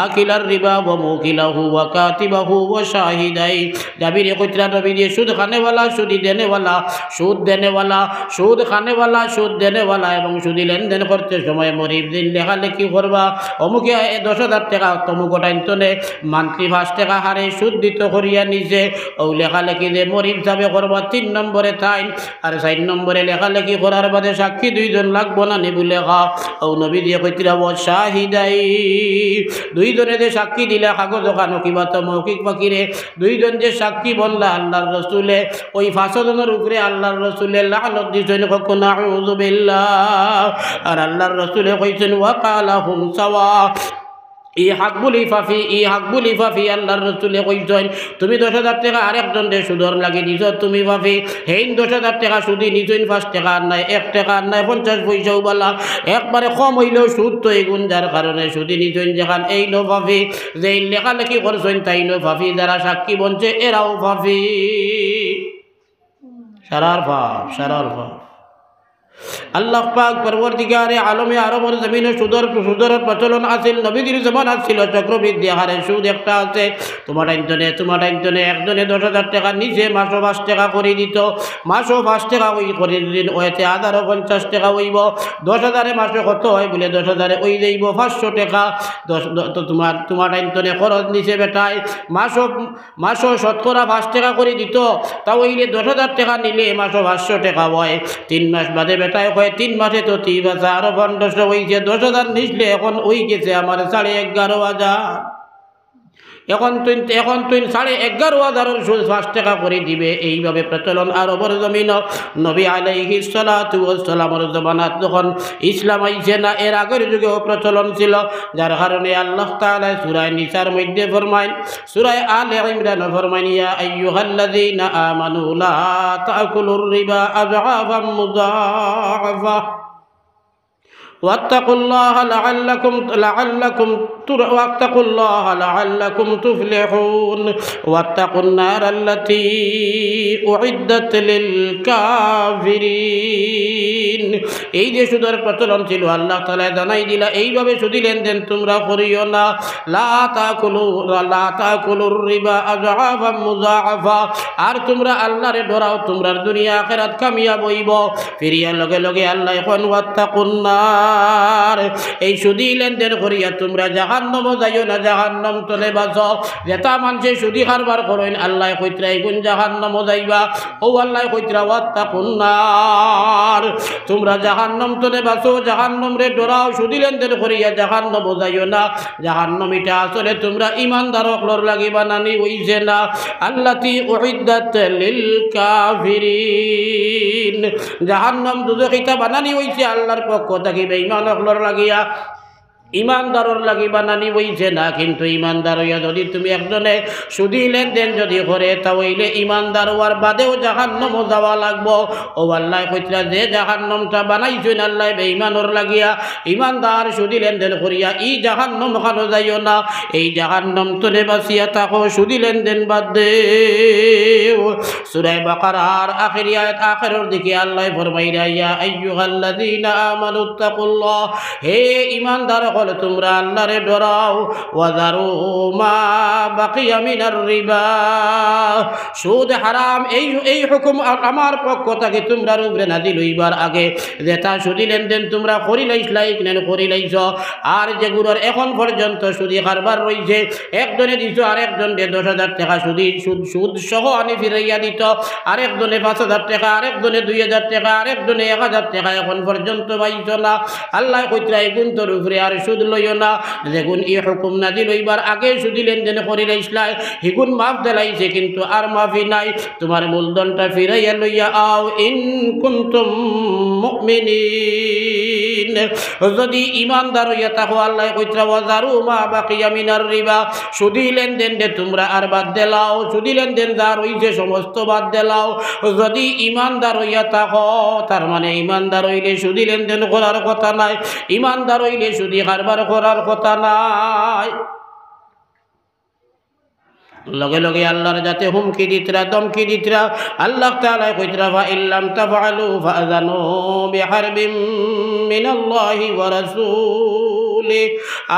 آكل الربا وموكله وكاتبه وشاهديه। জাবিরে কইতরা, নবীজি সুদ খানেওয়ালা, সুদি দেনেওয়ালা, সুদ দেনেওয়ালা, সুদ খানেওয়ালা, সুদ দেনেওয়ালা এবং সুদি লেনদেন করতে সময় মরিব দিন লেখালেখি করবা, অমুকে এ দশ হাজার টেকা তমুক টাইনতনে মান্থলি পাঁচ টেকা হারে সুদ দিত করিয়া নিছে, অউ লেখালেখি যে মরিব সাবে করবা তিন নম্বরে তাইন, আর চাইর নম্বরে লেখালেখি করার বাদে সাক্ষী দুইজন লাগবো না নি বুলে খা। অউ নবীজিয়ে কইতরা, وشاهديه, দুইজনে যে সাক্ষী দিলা কাগজ অখানো কিবা তো মৌখিক ফকিরে, দুইজন যে সাক্ষী বনলা আল্লার রসুলে, ওই পাঁচজনর উপরে আল্লার রসুলে লানত দিছইন, কখন আউযু বিল্লাহ। আর আল্লার রসুলে কইছইন, وقال هم سواء, ই হক বুলি পাপি, ই হক বুলি পাপি। আল্লার রসুলে কইছইন, তুমি দশ হাজার টেকা আরেকজনরে সুদর লাগি দিছো, তুমি পাপি। হেইন দশ হাজার টেকা সুদি নিছইন, পাঁচ টেকা আর নায়, এক টেকা আর নায়, পঞ্চাশ পয়সাও বালা, একবারে কম অইলেও সুদ তো এগুন, যার কারণে সুদি নিছইন যেখান, এইনও পাপি। যেইন লেখালেখি করছইন তাইনও পাপি, যারা সাক্ষী বনছে এরাও পাপি। সারার পাপ, সারার পাপ। আল্লাহ পাক পরওয়ারদিগারে আলমে আরবর জমিনো সুদর, সুদর প্রচলন আছিল, নবীজির জমানাত ছিল চক্রবৃদ্ধি হারে সুদ একটা আছে। তুমার টাইনতনে, তুমার টাইনতনে একজনে দশ হাজার টেকা নিছে, মাসো পাঁচ টেকা করি দিত, মাসো পাঁচ টেকা ওই করি দিন, ওইতে হাজারো পঞ্চাশ টেকা অইবো। দশ হাজারে মাসো কত অয় বুলে, দশ হাজারে অই যাইবো পাঁচশো টেকা। দশ, দ-, তো তুমার, তুমার টাইনতনে খরচ নিছে বেটায়, মাসো মাসো শতকরা পাঁচ টেকা করি দিত, তা অইলে দশ হাজার টেকা নিলে মাসো পাঁচশো টেকা অয়। তিন মাস বাদে বেটায় কয়, তিন মাসে তো তিন হাজার আরো পনেরোশো অইছে, দশ হাজার নিছলে এখন অইগেছে আমার সাড়ে এগারো হাজার। এখন তুইন, এখন তুইন সাড়ে এগারো হাজারর সুদ পাঁচ টেকা করি দিবে। এইভাবে প্রচলন আরবর জমিনো নবী আলাইহিস সালাতু ওয়াস সালামর জমানাত যখন ইসলাম আইছে না, এর আগর যুগেও প্রচলন ছিল, যার কারণে আল্লাহ তাআলা সূরা নিসার মধ্যে ফরমাইন, সূরা আলে ইমরানো ফরমাইন, يا أيها الذين آمنوا لا تأكلوا الربا أضعافا مضاعفة। واتقوا الله لعلكم، لعلكم تر-، واتقوا الله لعلكم تفلحون. واتقوا النار التي أعدت للكافرين. এই যে সুদর প্রচলন ছিল, আল্লাহ তাআলা জানাই দিলা, এইভাবে সুদি লেনদেন তোমরা করিও না। لا تأكلوا، لا تأكلوا الربا أضعافا مضاعفة। আর তোমরা আল্লাহরে ডরাও, তোমরার দুনিয়া আখিরাত কামিয়াব অইবো। ফিরিয়া লগে লগে আল্লায় কইন, واتقوا النار। এই সুদি লেনদেন করিয়া তোমরা জাহান্নামো যাইও না, জাহান্নাম তনে বাঁচো। যেতা মানষে সুদি কারবার করইন, আল্লায় কইতরা ইগুন জাহান্নামো যাইবা। অউ আল্লায় কইতরা, واتقوا النار। তোমরা জাহান্নাম তনে বাঁচো, জাহান্নামরে ডরাও, সুদি লেনদেন করিয়া জাহান্নামো যাইও না। জাহান্নাম ইটা আসলে তোমরা ইমানদার অকলর লাগি বানানি অইছে না। التي أعدت للكافرين। জাহান্নাম দুজখ ইটা বানানি অইছে আল্লাহর পক্ষ থাকি বেঈমান অকলর লাগিয়া, ইমানদারর লাগি বানানি অইছে না। কিন্তু ইমানদার অইয়া যুদি তুমি একজনে সুদি লেনদেন যুদি করে, তা অইলে ইমানদার অওয়ার বাদেও জাহান্নামো যাওয়া লাগবো। অউ আল্লায় কইতরা, যে জাহান্নামটা বানাইছইন আল্লায় বেঈমানর লাগিয়া, ইমানদার সুদি লেনদেন করিয়া ই জাহান্নাম খানো যাইও না, এই জাহান্নাম তনে বাঁচিয়া থাকো, সুদি লেনদেন বাদ দেও। সূরা বাকারার আখেরি আয়াত, আখেরর দিকে আল্লায় ফরমাইরা, يا أيها الذين آمنوا اتقوا الله। হে ইমানদার অকল, তোমরা আল্লাহরে ডরাও। وذروا ما بقي من الربا। সুদ হারাম, এই, এই হুকুম আ-, আমার পক্ষ থাকি তোমরার উপরে নাজিল অইবার আগে যেতা সুদি লেনদেন তোমরা করিলাইছলায়, ইখান করিলাইছো। আর যেগুনর এখন পর্যন্ত সুদি কারবার রইছে, একজনে দিছো আরেকজনরে দশ হাজার টেকা সুদি, সুদ, সুদ সহ আনি ফিরাইয়া দিতো, আরেকজনে পাঁচ হাজার টেকা, আরেকজনে দুই হাজার টেকা, আরেকজনে এক হাজার টেকা, এখন পর্যন্ত পাইছো না। আল্লায় কইতরা, ইগুনতর উপরে আর সুদ লইও না। যেগুন ই হুকুম নাজিল অইবার আগে সুদি লেনদেন করিলাইছলায়, হিগুন মাফ দিলাইছে, কিন্তু আর মাফি নাই। তুমার মূলধনটা ফিরাইয়া লইয়া আও, إن كنتم مؤمنين। যুদি ইমানদার অইয়া থাকো, আল্লায় কইতরা, وذروا ما بقي من الربا। সুদি লেনদেনরে তুমরা আর বাদ দিলাও, সুদি লেনদেন যা রইছে সমস্ত বাদ দিলাও। যুদি ইমানদার অইয়া থাকো, তার মানে ইমানদার অইলে সুদি লেনদেন করার কথা নায়, ইমানদার অইলে সুদি কারবার করার কথা নায়। লগে লগে আল্লাহর যাতে হুমকি দিতরা, ধমকি দিতরা, আল্লাহ তাআলায় কইতরা, فإن لم تفعلوا فأذنوا بحرب من الله ورسوله।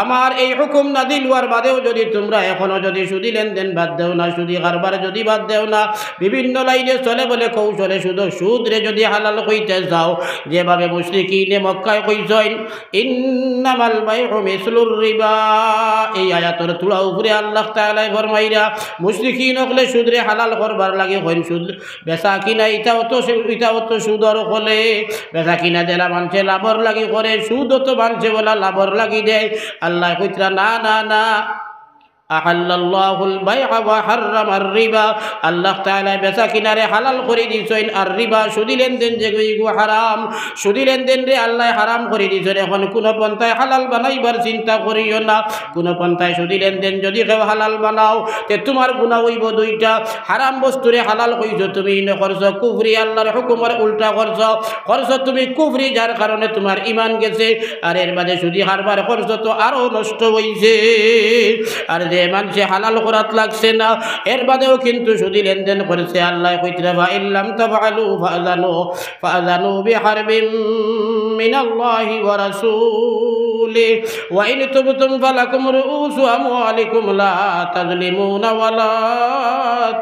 আমার এই হুকুম নাজিল অওয়ার বাদেও যুদি তুমরা এখনো যুদি সুদি লেনদেন বাদ দেও না, সুদি কারবার যুদি বাদ দেও না, বিভিন্ন লাইনে ছলে বলে কৌশলে সুদ, সুদরে যুদি হালাল কইতে চাও, যেভাবে মুশরিকিনে মক্কায় কইছইন, إنما البيع مثل الربا। এই আয়াতর থুড়া উপরে আল্লাহ তাআলায় ফরমাইরা, মুশরিকিন অকলে সুদরে হালাল করবার লাগি কইন, সুদ বেচা কিনা ইটাও তো সু-, ইটাও তো সুদর অকলে, বেচা কিনা যেলা মানষে লাভর লাগি করে, সুদও তো মানষে অলা লাভর লাগি দেয়। আল্লায় কইতরা, না, না, না। أحل الله البيع وحرم الربا। আল্লাহ তাআলায় বেচা কিনারে হালাল করি দিছইন, আর রিবা, সুদি লেনদেন যেগু, ইগু হারাম। সুদি লেনদেনরে আল্লায় হারাম করি দিছইন। এখন কুনু পন্থায় হালাল বানাইবার চিন্তা করিও না। কুনু পন্থায় সুদি লেনদেন যুদি কেউ হালাল বানাও, তে তুমার গুনা অইবো দুইটা। হারাম বস্তুরে হালাল কইছো তুমি, ইনো করছো কুফরি, আল্লাহর হুকুমর উল্টা করছো, করছো তুমি কুফরি, যার কারণে তুমার ইমান গেছে। আর এর বাদে সুদি কারবার করছো তো আরো নষ্ট অইছে। আর যে মানষে হালাল করাত লাগছে না, এর বাদেও কিন্তু সুদি লেনদেন করছে, আল্লায় কইতরা, فإن لم تفعلوا فأذنوا، فأذنوا بحرب من الله ورسوله، وإن تبتم فلكم رؤوس أموالكم لا تظلمون ولا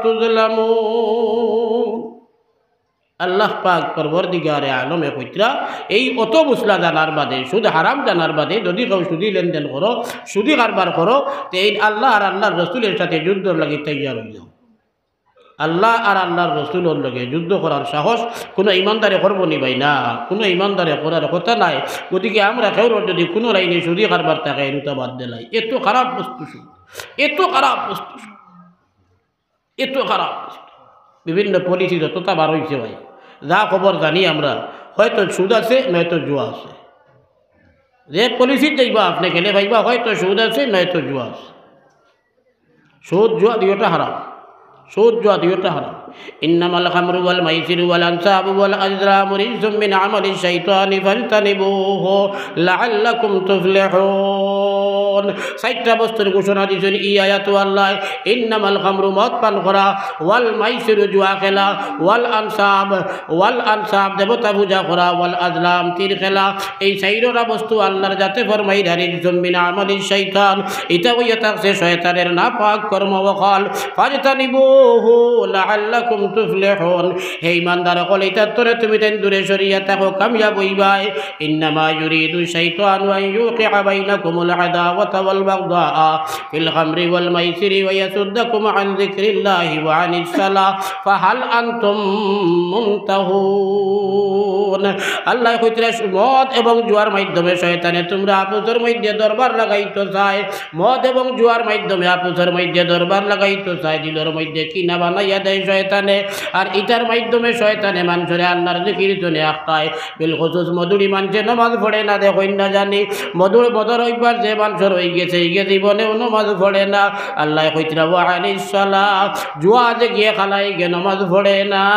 تظلمون। আল্লাহ পাক পরওয়ারদিগারে আলমে কইতরা, এই অত মসলা জানার বাদে, সুদ হারাম জানার বাদে, যুদি কেউ সুদি লেনদেন করো, সুদি কারবার করো, তে এইন আল্লাহ আর আল্লাহর রসুলর সাথে যুদ্ধর লাগি তৈয়ার অই যাও। আল্লাহ আর আল্লাহর রসুলর লগে যুদ্ধ করার সাহস কুনু ইমানদারে করবো নি ভাই? না, কুনু ইমানদারে করার কথা নায়। গতিকে আমরা কেউর যুদি কুনু লাইনে সুদি কারবার থাকে, ইটা বাদ দিলাই। এত খারাপ বস্তু সুদ, এত খারাপ বস্তু সুদ। এত খারাপ। বিভিন্ন পলিসি যততা বার অইছে ভাই, যা খবর জানি আমরা, হয়তো সুদ আছে, নয়তো জুয়া আছে। যে পলিসিত যাইবা আপনে গেলে পাইবা, হয়তো সুদ আছে, নয়তো জুয়া আছে। সুদ জুয়া দুইওটা হারাম, সুদ জুয়া দুইওটা হারাম। إنما الخمر والميسر والأنصاب والأزلام رجس من عمل الشيطان فاجتنبوه لعلكم تفلحون। চাইরটা বস্তুর ঘোষণা দিছইন ই আয়াতো আল্লায়। ইন্নামাল খামরু, মদ পান করা, ওয়াল মাইসিরু, জুয়া খেলা, ওয়াল আনসাব, ওয়াল আনসাব, দেবতা পূজা করা, ওয়াল আজলাম, তীর খেলা, এই চাইরোটা বস্তু আল্লার জাতে ফরমাইরা রিজসুম মিন আমালিশ শাইতান, ইতা অইয়া থাকছে শয়তানের নাপাক কর্ম অকল। ফাজতানিবুহু লাআল্লাকুম তুফলিহুন। হে ইমানদার অকল, ইতার তনে তুমি তাইন দূরে সরিয়া থাকো, কামিয়াব অইবায়। إنما يريد الشيطان أن يوقع بينكم العداوة والبغضاء في الخمر والميسر ويصدكم عن ذكر الله وعن الصلاة فهل أنتم منتهون। আল্লায় কইতরা, মদ এবং জুয়ার মাধ্যমে শয়তানে তুমরা আপসর মধ্যে দরবার লাগাইতো চায়, মদ এবং জুয়ার মাধ্যমে আপসর মধ্যে দরবার লাগাইতো চায়, দিলর মধ্যে কিনা বানাইয়া দেয় শয়তানে, আর ইতার মাধ্যমে শয়তানে মানষরে আল্লার জিকির তনে আটকায়। বিলখুসুস মদুড়ি মানষে নমাজ পড়ে না, দেখইন না জানি। মদুড়, মদর অভ্যাস যে মানষর অইগেছে, ইগে জীবনেও নমাজ পড়ে না। আল্লায় কইতরা, "ওয়া আনিস সালাহ", জুয়া যে গিয়া খেলায়, ইগে নমাজ পড়ে না,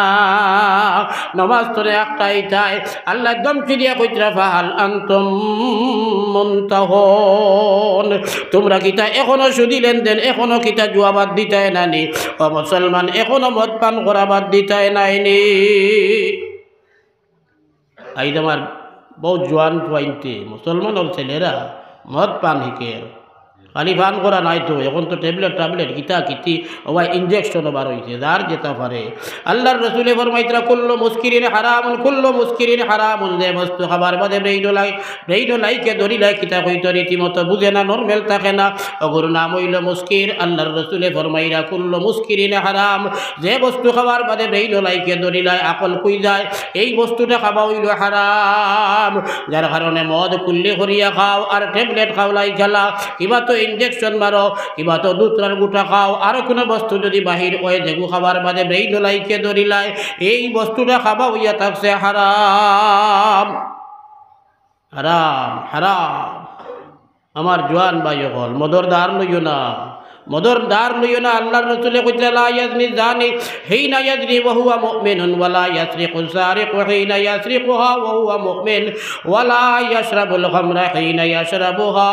নমাজ তনে আটকাইতায়। আল্লায় ধমকি দিয়া কইতরা, "ফাহাল আনতুম মুনতাহুন", তুমরা কিতা এখনো সুদি লেনদেন, এখনো কিতা জুয়া বাদ দিতায় না নি? ও মুসলমান, এখনো মদ পান করা বাদ দিতায় নায় নি? আইজ আমার বউত জোয়ান পুয়াইন্তে, মুসলমানর ছেলেরা মদ পান হিকের। খালি পান করা নায় তো, এখন তো ট্যাবলেট, ট্যাবলেট, কিতা কিতি, ওবা ইনজেকশনও বার অইছে, যার যেতা পারে। আল্লার রসুলে ফরমাইতরা, "কুল্লু মুসকিরিন হারামুন, কুল্লু মুসকিরিন হারামুন।" যে বস্তু খাবার বাদে ব্রেইনো লাই-, ব্রেইনো লাইকে ধরিলায়, কিতা কইতো রীতিমতো বুঝে না, নরমাল থাকে না, অগুর নাম অইলো মুসকির। আল্লার রসুলে ফরমাইরা, "কুল্লু মুসকিরিন হারাম।" যে বস্তু খাবার বাদে ব্রেইনো লাইকে ধরিলায়, আকল খুই যায়, এই বস্তুটা খাওয়া অইলো হারাম। যার কারণে মদ কুল্লি করিয়া খাও আর ট্যাবলেট খাওলাই খেলা, কিবা তো ইনজেকশন মারো, কিবা তো দুতরার গুটা খাও, আর কোনো বস্তু যদি বাহির অয়, যেগু খাবার বাদে ব্রেইনো লাইকে ধরিলায়, এই বস্তুটা খাওয়া অইয়া থাকছে হারাম। হারাম, হারাম। আমার জোয়ান ভাই অকল, মদর ধার লইও না, মদর ধার লইও না। আল্লার রসুলে কইতরা, "লা ইয়াজনি জানি হিনা ইয়াজনি ওয়া হুয়া মুমিনুন, ওয়া লা ইয়াসরিকু সারিকু হিনা ইয়াসরিকুহা ওয়া হুয়া মুমিন, ওয়া লা ইয়াশরাবুল খামরা হিনা ইয়াশরাবুহা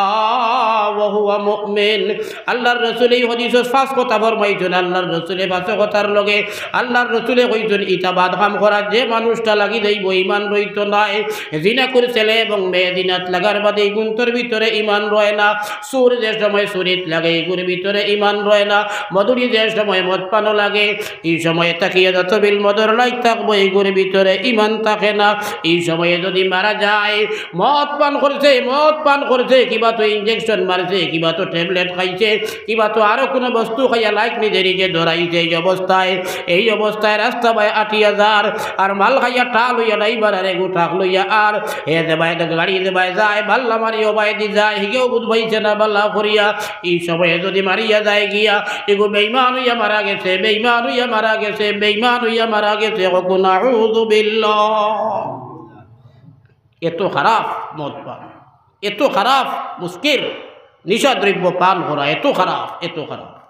ওয়া হুয়া মুমিন।" আল্লার রসুলে ই হাদিসো পাঁচ কথা ফরমাইছইন। আল্লার রসুলে পাঁচ কথার লগে আল্লার রসুলে কইছইন, ইতা বাদ কাম করাত যে মানুষটা লাগি যাইবো, ইমান রইতো নায়। জিনাকুর ছেলে এবং মেয়ে জিনাত লাগার বাদে ইগুন্তর ভিতরে ইমান রয় না। চুর যে সময় চুরিত লাগে, ইগুর ভিতরে ইমান রয় না। মদুড়ি যে সময় মদ পানো লাগে, ই সময় থাকিয়া যত বিল মদর লাইক থাকবো, ইগুর ভিতরে ইমান থাকে না। ই সময়ে যদি মারা যায়, মদ পান করছে, মদ পান করছে, কিবা তো ইনজেকশন মারছে, কিবা তো ট্যাবলেট খাইছে, কিবা তো আরো কোনো বস্তু খাইয়া লাইক নিজে নিজে ধরাইছে, এই অবস্থায়, এই অবস্থায় রাস্তা বায় আটিয়া যার, আর মাল খাইয়া টাল অইয়া ড্রাইভার আর এগু টাক লইয়া, আর হে যে বায় গাড়ি যে বায় যায়, বাল্লা মারি ও বায়দি যায়, হিগেও বুঝ পাইছে না বাল্লা করিয়া। ই সময়ে যদি মারিয়া যায় গিয়া, এগু বেইমান অইয়া মারা গেছে, বেইমান অইয়া মারা গেছে, বেইমান অইয়া মারা গেছে। কও নাউযুবিল্লাহ। এত খারাপ মদ পান, এত খারাপ মুসকির, নিশা দ্রব্য পান করা, এত খারাপ, এত খারাপ।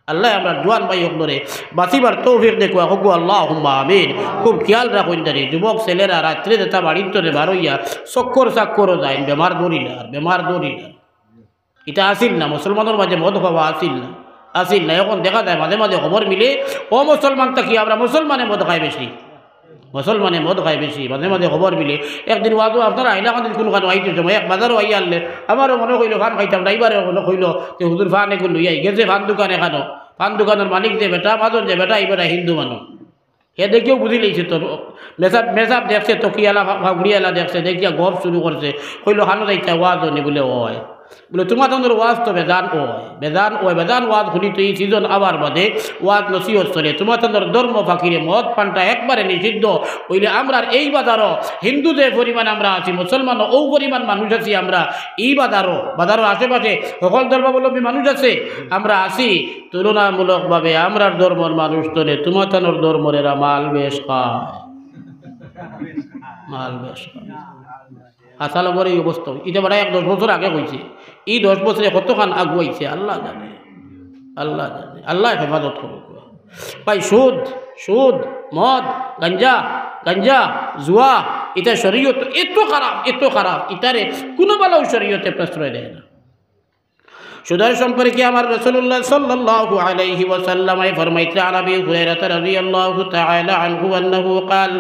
আল্লায় আমরার জোয়ান ভাই অকলরে বাঁচিবার তৌফিক দেউক্কা, কও আল্লাহুম্মা আমিন। খুব খেয়াল রাখইন জানি, যুবক ছেলেরা রাত্রে যেতা বাড়ির তনে বার অইয়া চক্কর চাক্করও যাইন, বেমার ধরিলার, বেমার ধরিলার। ইতা আছিল না, মুসলমানর মাঝে মদ খাওয়া আছিল না, আছিল না। এখন দেখা যায় মাঝে মাঝে খবর মিলে, অমুসলমান থাকি আমরা মুসলমানে মদ খায় বেশি, মুসলমানে মদ খায় বেশি, মাঝে মাঝে খবর মিলে। একদিন ওয়াজো আপনারা আইলা, কোন দিন কোন খানো আইতে সময় এক বাজারো আইয়া আনলে, আমারও মনে কইলো পান খাইতাম, ড্রাইভারেও মনে কইলো যে হুজুর পান এগু লইয়া আই। গেছে পান দোকান এখানো, পান দোকানর মালিক যে বেটা, মাজন যে বেটা, ই বেটা হিন্দু মানুষ। হে দেখিয়াউ বুঝিলাইছে তো, মেসাব, মেসাব দেখছে, তকিয়ালা, ফা-, ফাগুড়িয়ালা দেখছে, দেখিয়া গপ শুরু করছে। কইলো, "খানো যাইতায়, ওয়াজ অনি?" বুলে, "অয়।" বুলে, "তুমাতানর ওয়াজ তো বেজান অয়, বেজান অয়, বেজান ওয়াজ হুনি তো ই সিজন আবার বাদে ওয়াজ নসিহত চলে। তুমাতানর ধর্ম ফাকিরে মদ পানটা একবারে নিষিদ্ধ। অইলে আমরার এই বাজারো হিন্দু যে পরিমাণ আমরা আছি, মুসলমানও অউ পরিমাণ মানুষ আছি আমরা। ই বাজারো, বাজারর আশেপাশে হকল ধর্মাবলম্বী মানুষ আছে, আমরা আছি।" তুলনামূলকভাবে আমরার ধর্মর মানুষ তনে তুমাতানর ধর্মর এরা মাল বেশ খায়, মাল বেশ খায়। হাছা লগর ই অবস্থা। ইটা বেটা এক দশ বছর আগে কইছে, ই দশ বছরে কতখান আগুয়াইছে আল্লায় জানে, আল্লায় জানে, আল্লায় হেফাজত করউক। ভাই, সুদ, সুদ, মদ, গাঞ্জা, গাঞ্জা, জুয়া, ইতা শরীয়ত এত খারাপ, এত খারাপ, ইতারে কুনু বালাউ শরীয়তে প্রশ্রয় দেয় না। সুদের সম্পর্কে আমার রাসূলুল্লাহ সাল্লাল্লাহু আলাইহি ওয়াসাল্লাম ফরমাইতরা, عن أبي هريرة رضي الله تعالى عنه أنه قال،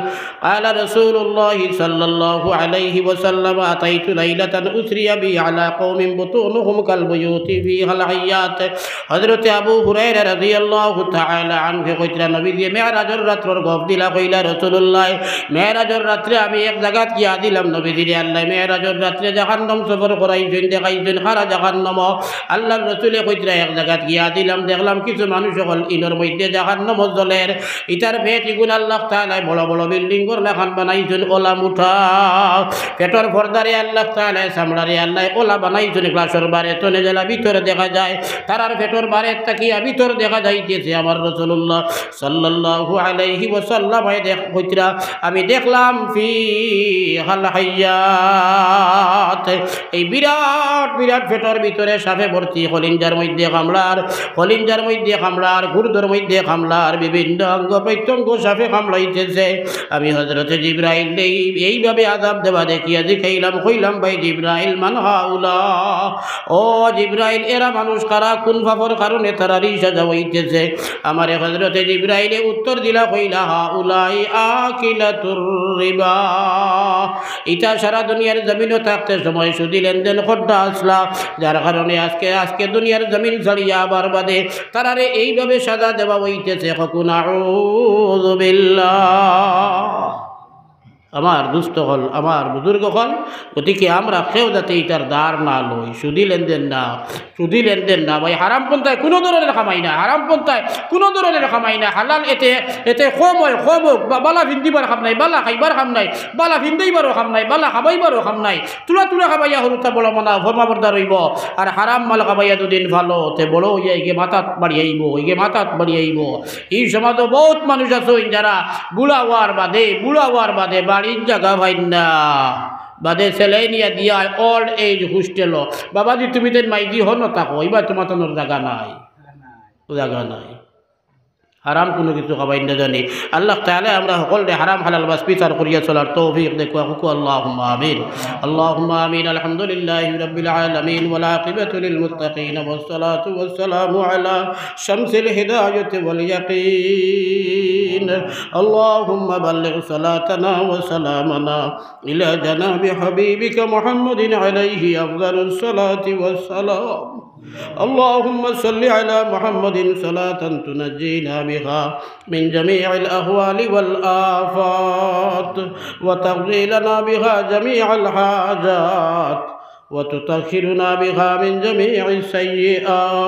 قال رسول الله صلى الله عليه وسلم: أتيت ليلة أسري بي على قوم بطونهم كالبيوت فيها الحيات। হযরতে আবু হুরায়রা রাদিয়াল্লাহু তাআলা আনহু কইতরা, নবীজি মেরাজর রাত্রর গফ দিলা কইলা রাসূলুল্লাহ, মেরাজর রাত্রে আমি এক জাগাত গিয়া দিলাম নবীজিরে আল্লাহ, মেরাজর রাত্রে জাহান্নাম সফর করাইছইন, দেখাইছইন খারা জাহান্নাম। আল্লাহর রসুলে কইতরা এক জাগাত গিয়া দিলাম, দেখলাম কিছু মানুষ অকল ইনর মধ্যে জাহান্নামো জ্বলের, ইতার পেট ইগুন আল্লাহ তাআলায় বড় বড় বিল্ডিংর লাখান বানাইছইন, ওলা মুঠা। পেটর পর্দারে আল্লাহ তাআলায়, চামড়ারে আল্লায় ওলা বানাইছইন, গ্লাসর বারে তনে যেলা ভিতরে দেখা যায়, তারার পেটর বারে থাকিয়া ভিতর দেখা যাইতেছে। আমার রাসূলুল্লাহ সাল্লাল্লাহু আলাইহি ওয়াসাল্লাম দেখ-, কইতরা, আমি দেখলাম فيها الحيات, এই বিরাট বিরাট পেটর ভিতরে সাপে ভর্তি, কলিঞ্জার মধ্যে কামড়ার, কলিঞ্জার মধ্যে কামড়ার, গুর্দর মধ্যে কামড়ার, বিভিন্ন অঙ্গ প্রত্যঙ্গ সাপে কামড়াইতেছে। আমি হযরতে জিব্রাইল এই, এইভাবে আযাব দেওয়া দেখিয়া জিকাইলাম, কইলাম, ভাই জিব্রাইল, من هؤلاء؟ ও জিব্রাইল, এরা মানুষ কারা? কোন পাপর কারণে তারার ই সাজা অইতেছে? আমারে হযরতে জিব্রাইলে উত্তর দিলা, কইলা, هؤلاء آكلة الربا। ইতা সারা দুনিয়ার জমিনো থাকতে সময় সুদি লেনদেন করতা আছলা, যার কারণে আজকে, আজকে দুনিয়ার জমিন ছাড়িয়া আবার বাদে তারারে এইভাবে সাজা দেওয়া অইতেছে। কউক্কা, أعوذ بالله। আমার দুস্ত অকল, আমার বুজুর্গ অকল, গতিকে আমরা কেউ যাতে ইতার ধার না লই, সুদি লেনদেন না, সুদি লেনদেন না। ভাই, হারাম পন্থায় কুনু ধরনের কামাই নাই, হারাম পন্থায় কুনু ধরনের কামাই নাই। হালাল এতে, এতে কম অয়, কম অউক, বা-, বালা ফিন্দিবার কাম নাই, বালা খাইবার কাম নাই, বালা ফিন্দাইবারও কাম নাই, বালা খাবাইবারও কাম নাই। তুলা তুলা খাবাইয়া হুরুতা বড় মানা, ফরমাবরদার অইবো। আর হারাম মাল খাবাইয়া দুদিন ফালো, তে বড় অইয়া ইগে মাথাত বাড়ি আইবো, ইগে মাথাত বাড়ি আইবো। ই সমাজো বউত মানুষ আছইন যারা বুড়া অওয়ার বাদে, বুড়া অওয়ার বাদে বাড়িত জাগা পাইন না। বাদে ছেলে নিয়া দিয়া old age hostel-ও। বাবাজি, তুমি তাইন মাইজি হনো থাকো, ইবা তুমার তানর জাগা নাই, জাগা নাই। হারাম কুনু কিছু খাবাইন না জানি। আল্লাহ তাআলায় আমরা হকলরে হারাম হালাল বাছ বিচার করিয়া চলার তৌফিক দেউক্কা। কউক্কা, اللهم آمين। اللهم آمين। الحمد لله رب العالمين، والعاقبة للمتقين، والصلاة والسلام على شمس الهداية واليقين. اللهم بلغ صلاتنا وسلامنا إلى جناب حبيبك محمد عليه أفضل الصلاة والسلام. اللهم صل على محمد صلاة تنجينا بها من جميع الأهوال والآفات، وتقضي لنا بها جميع الحاجات، وتطهرنا بها من جميع السيئات.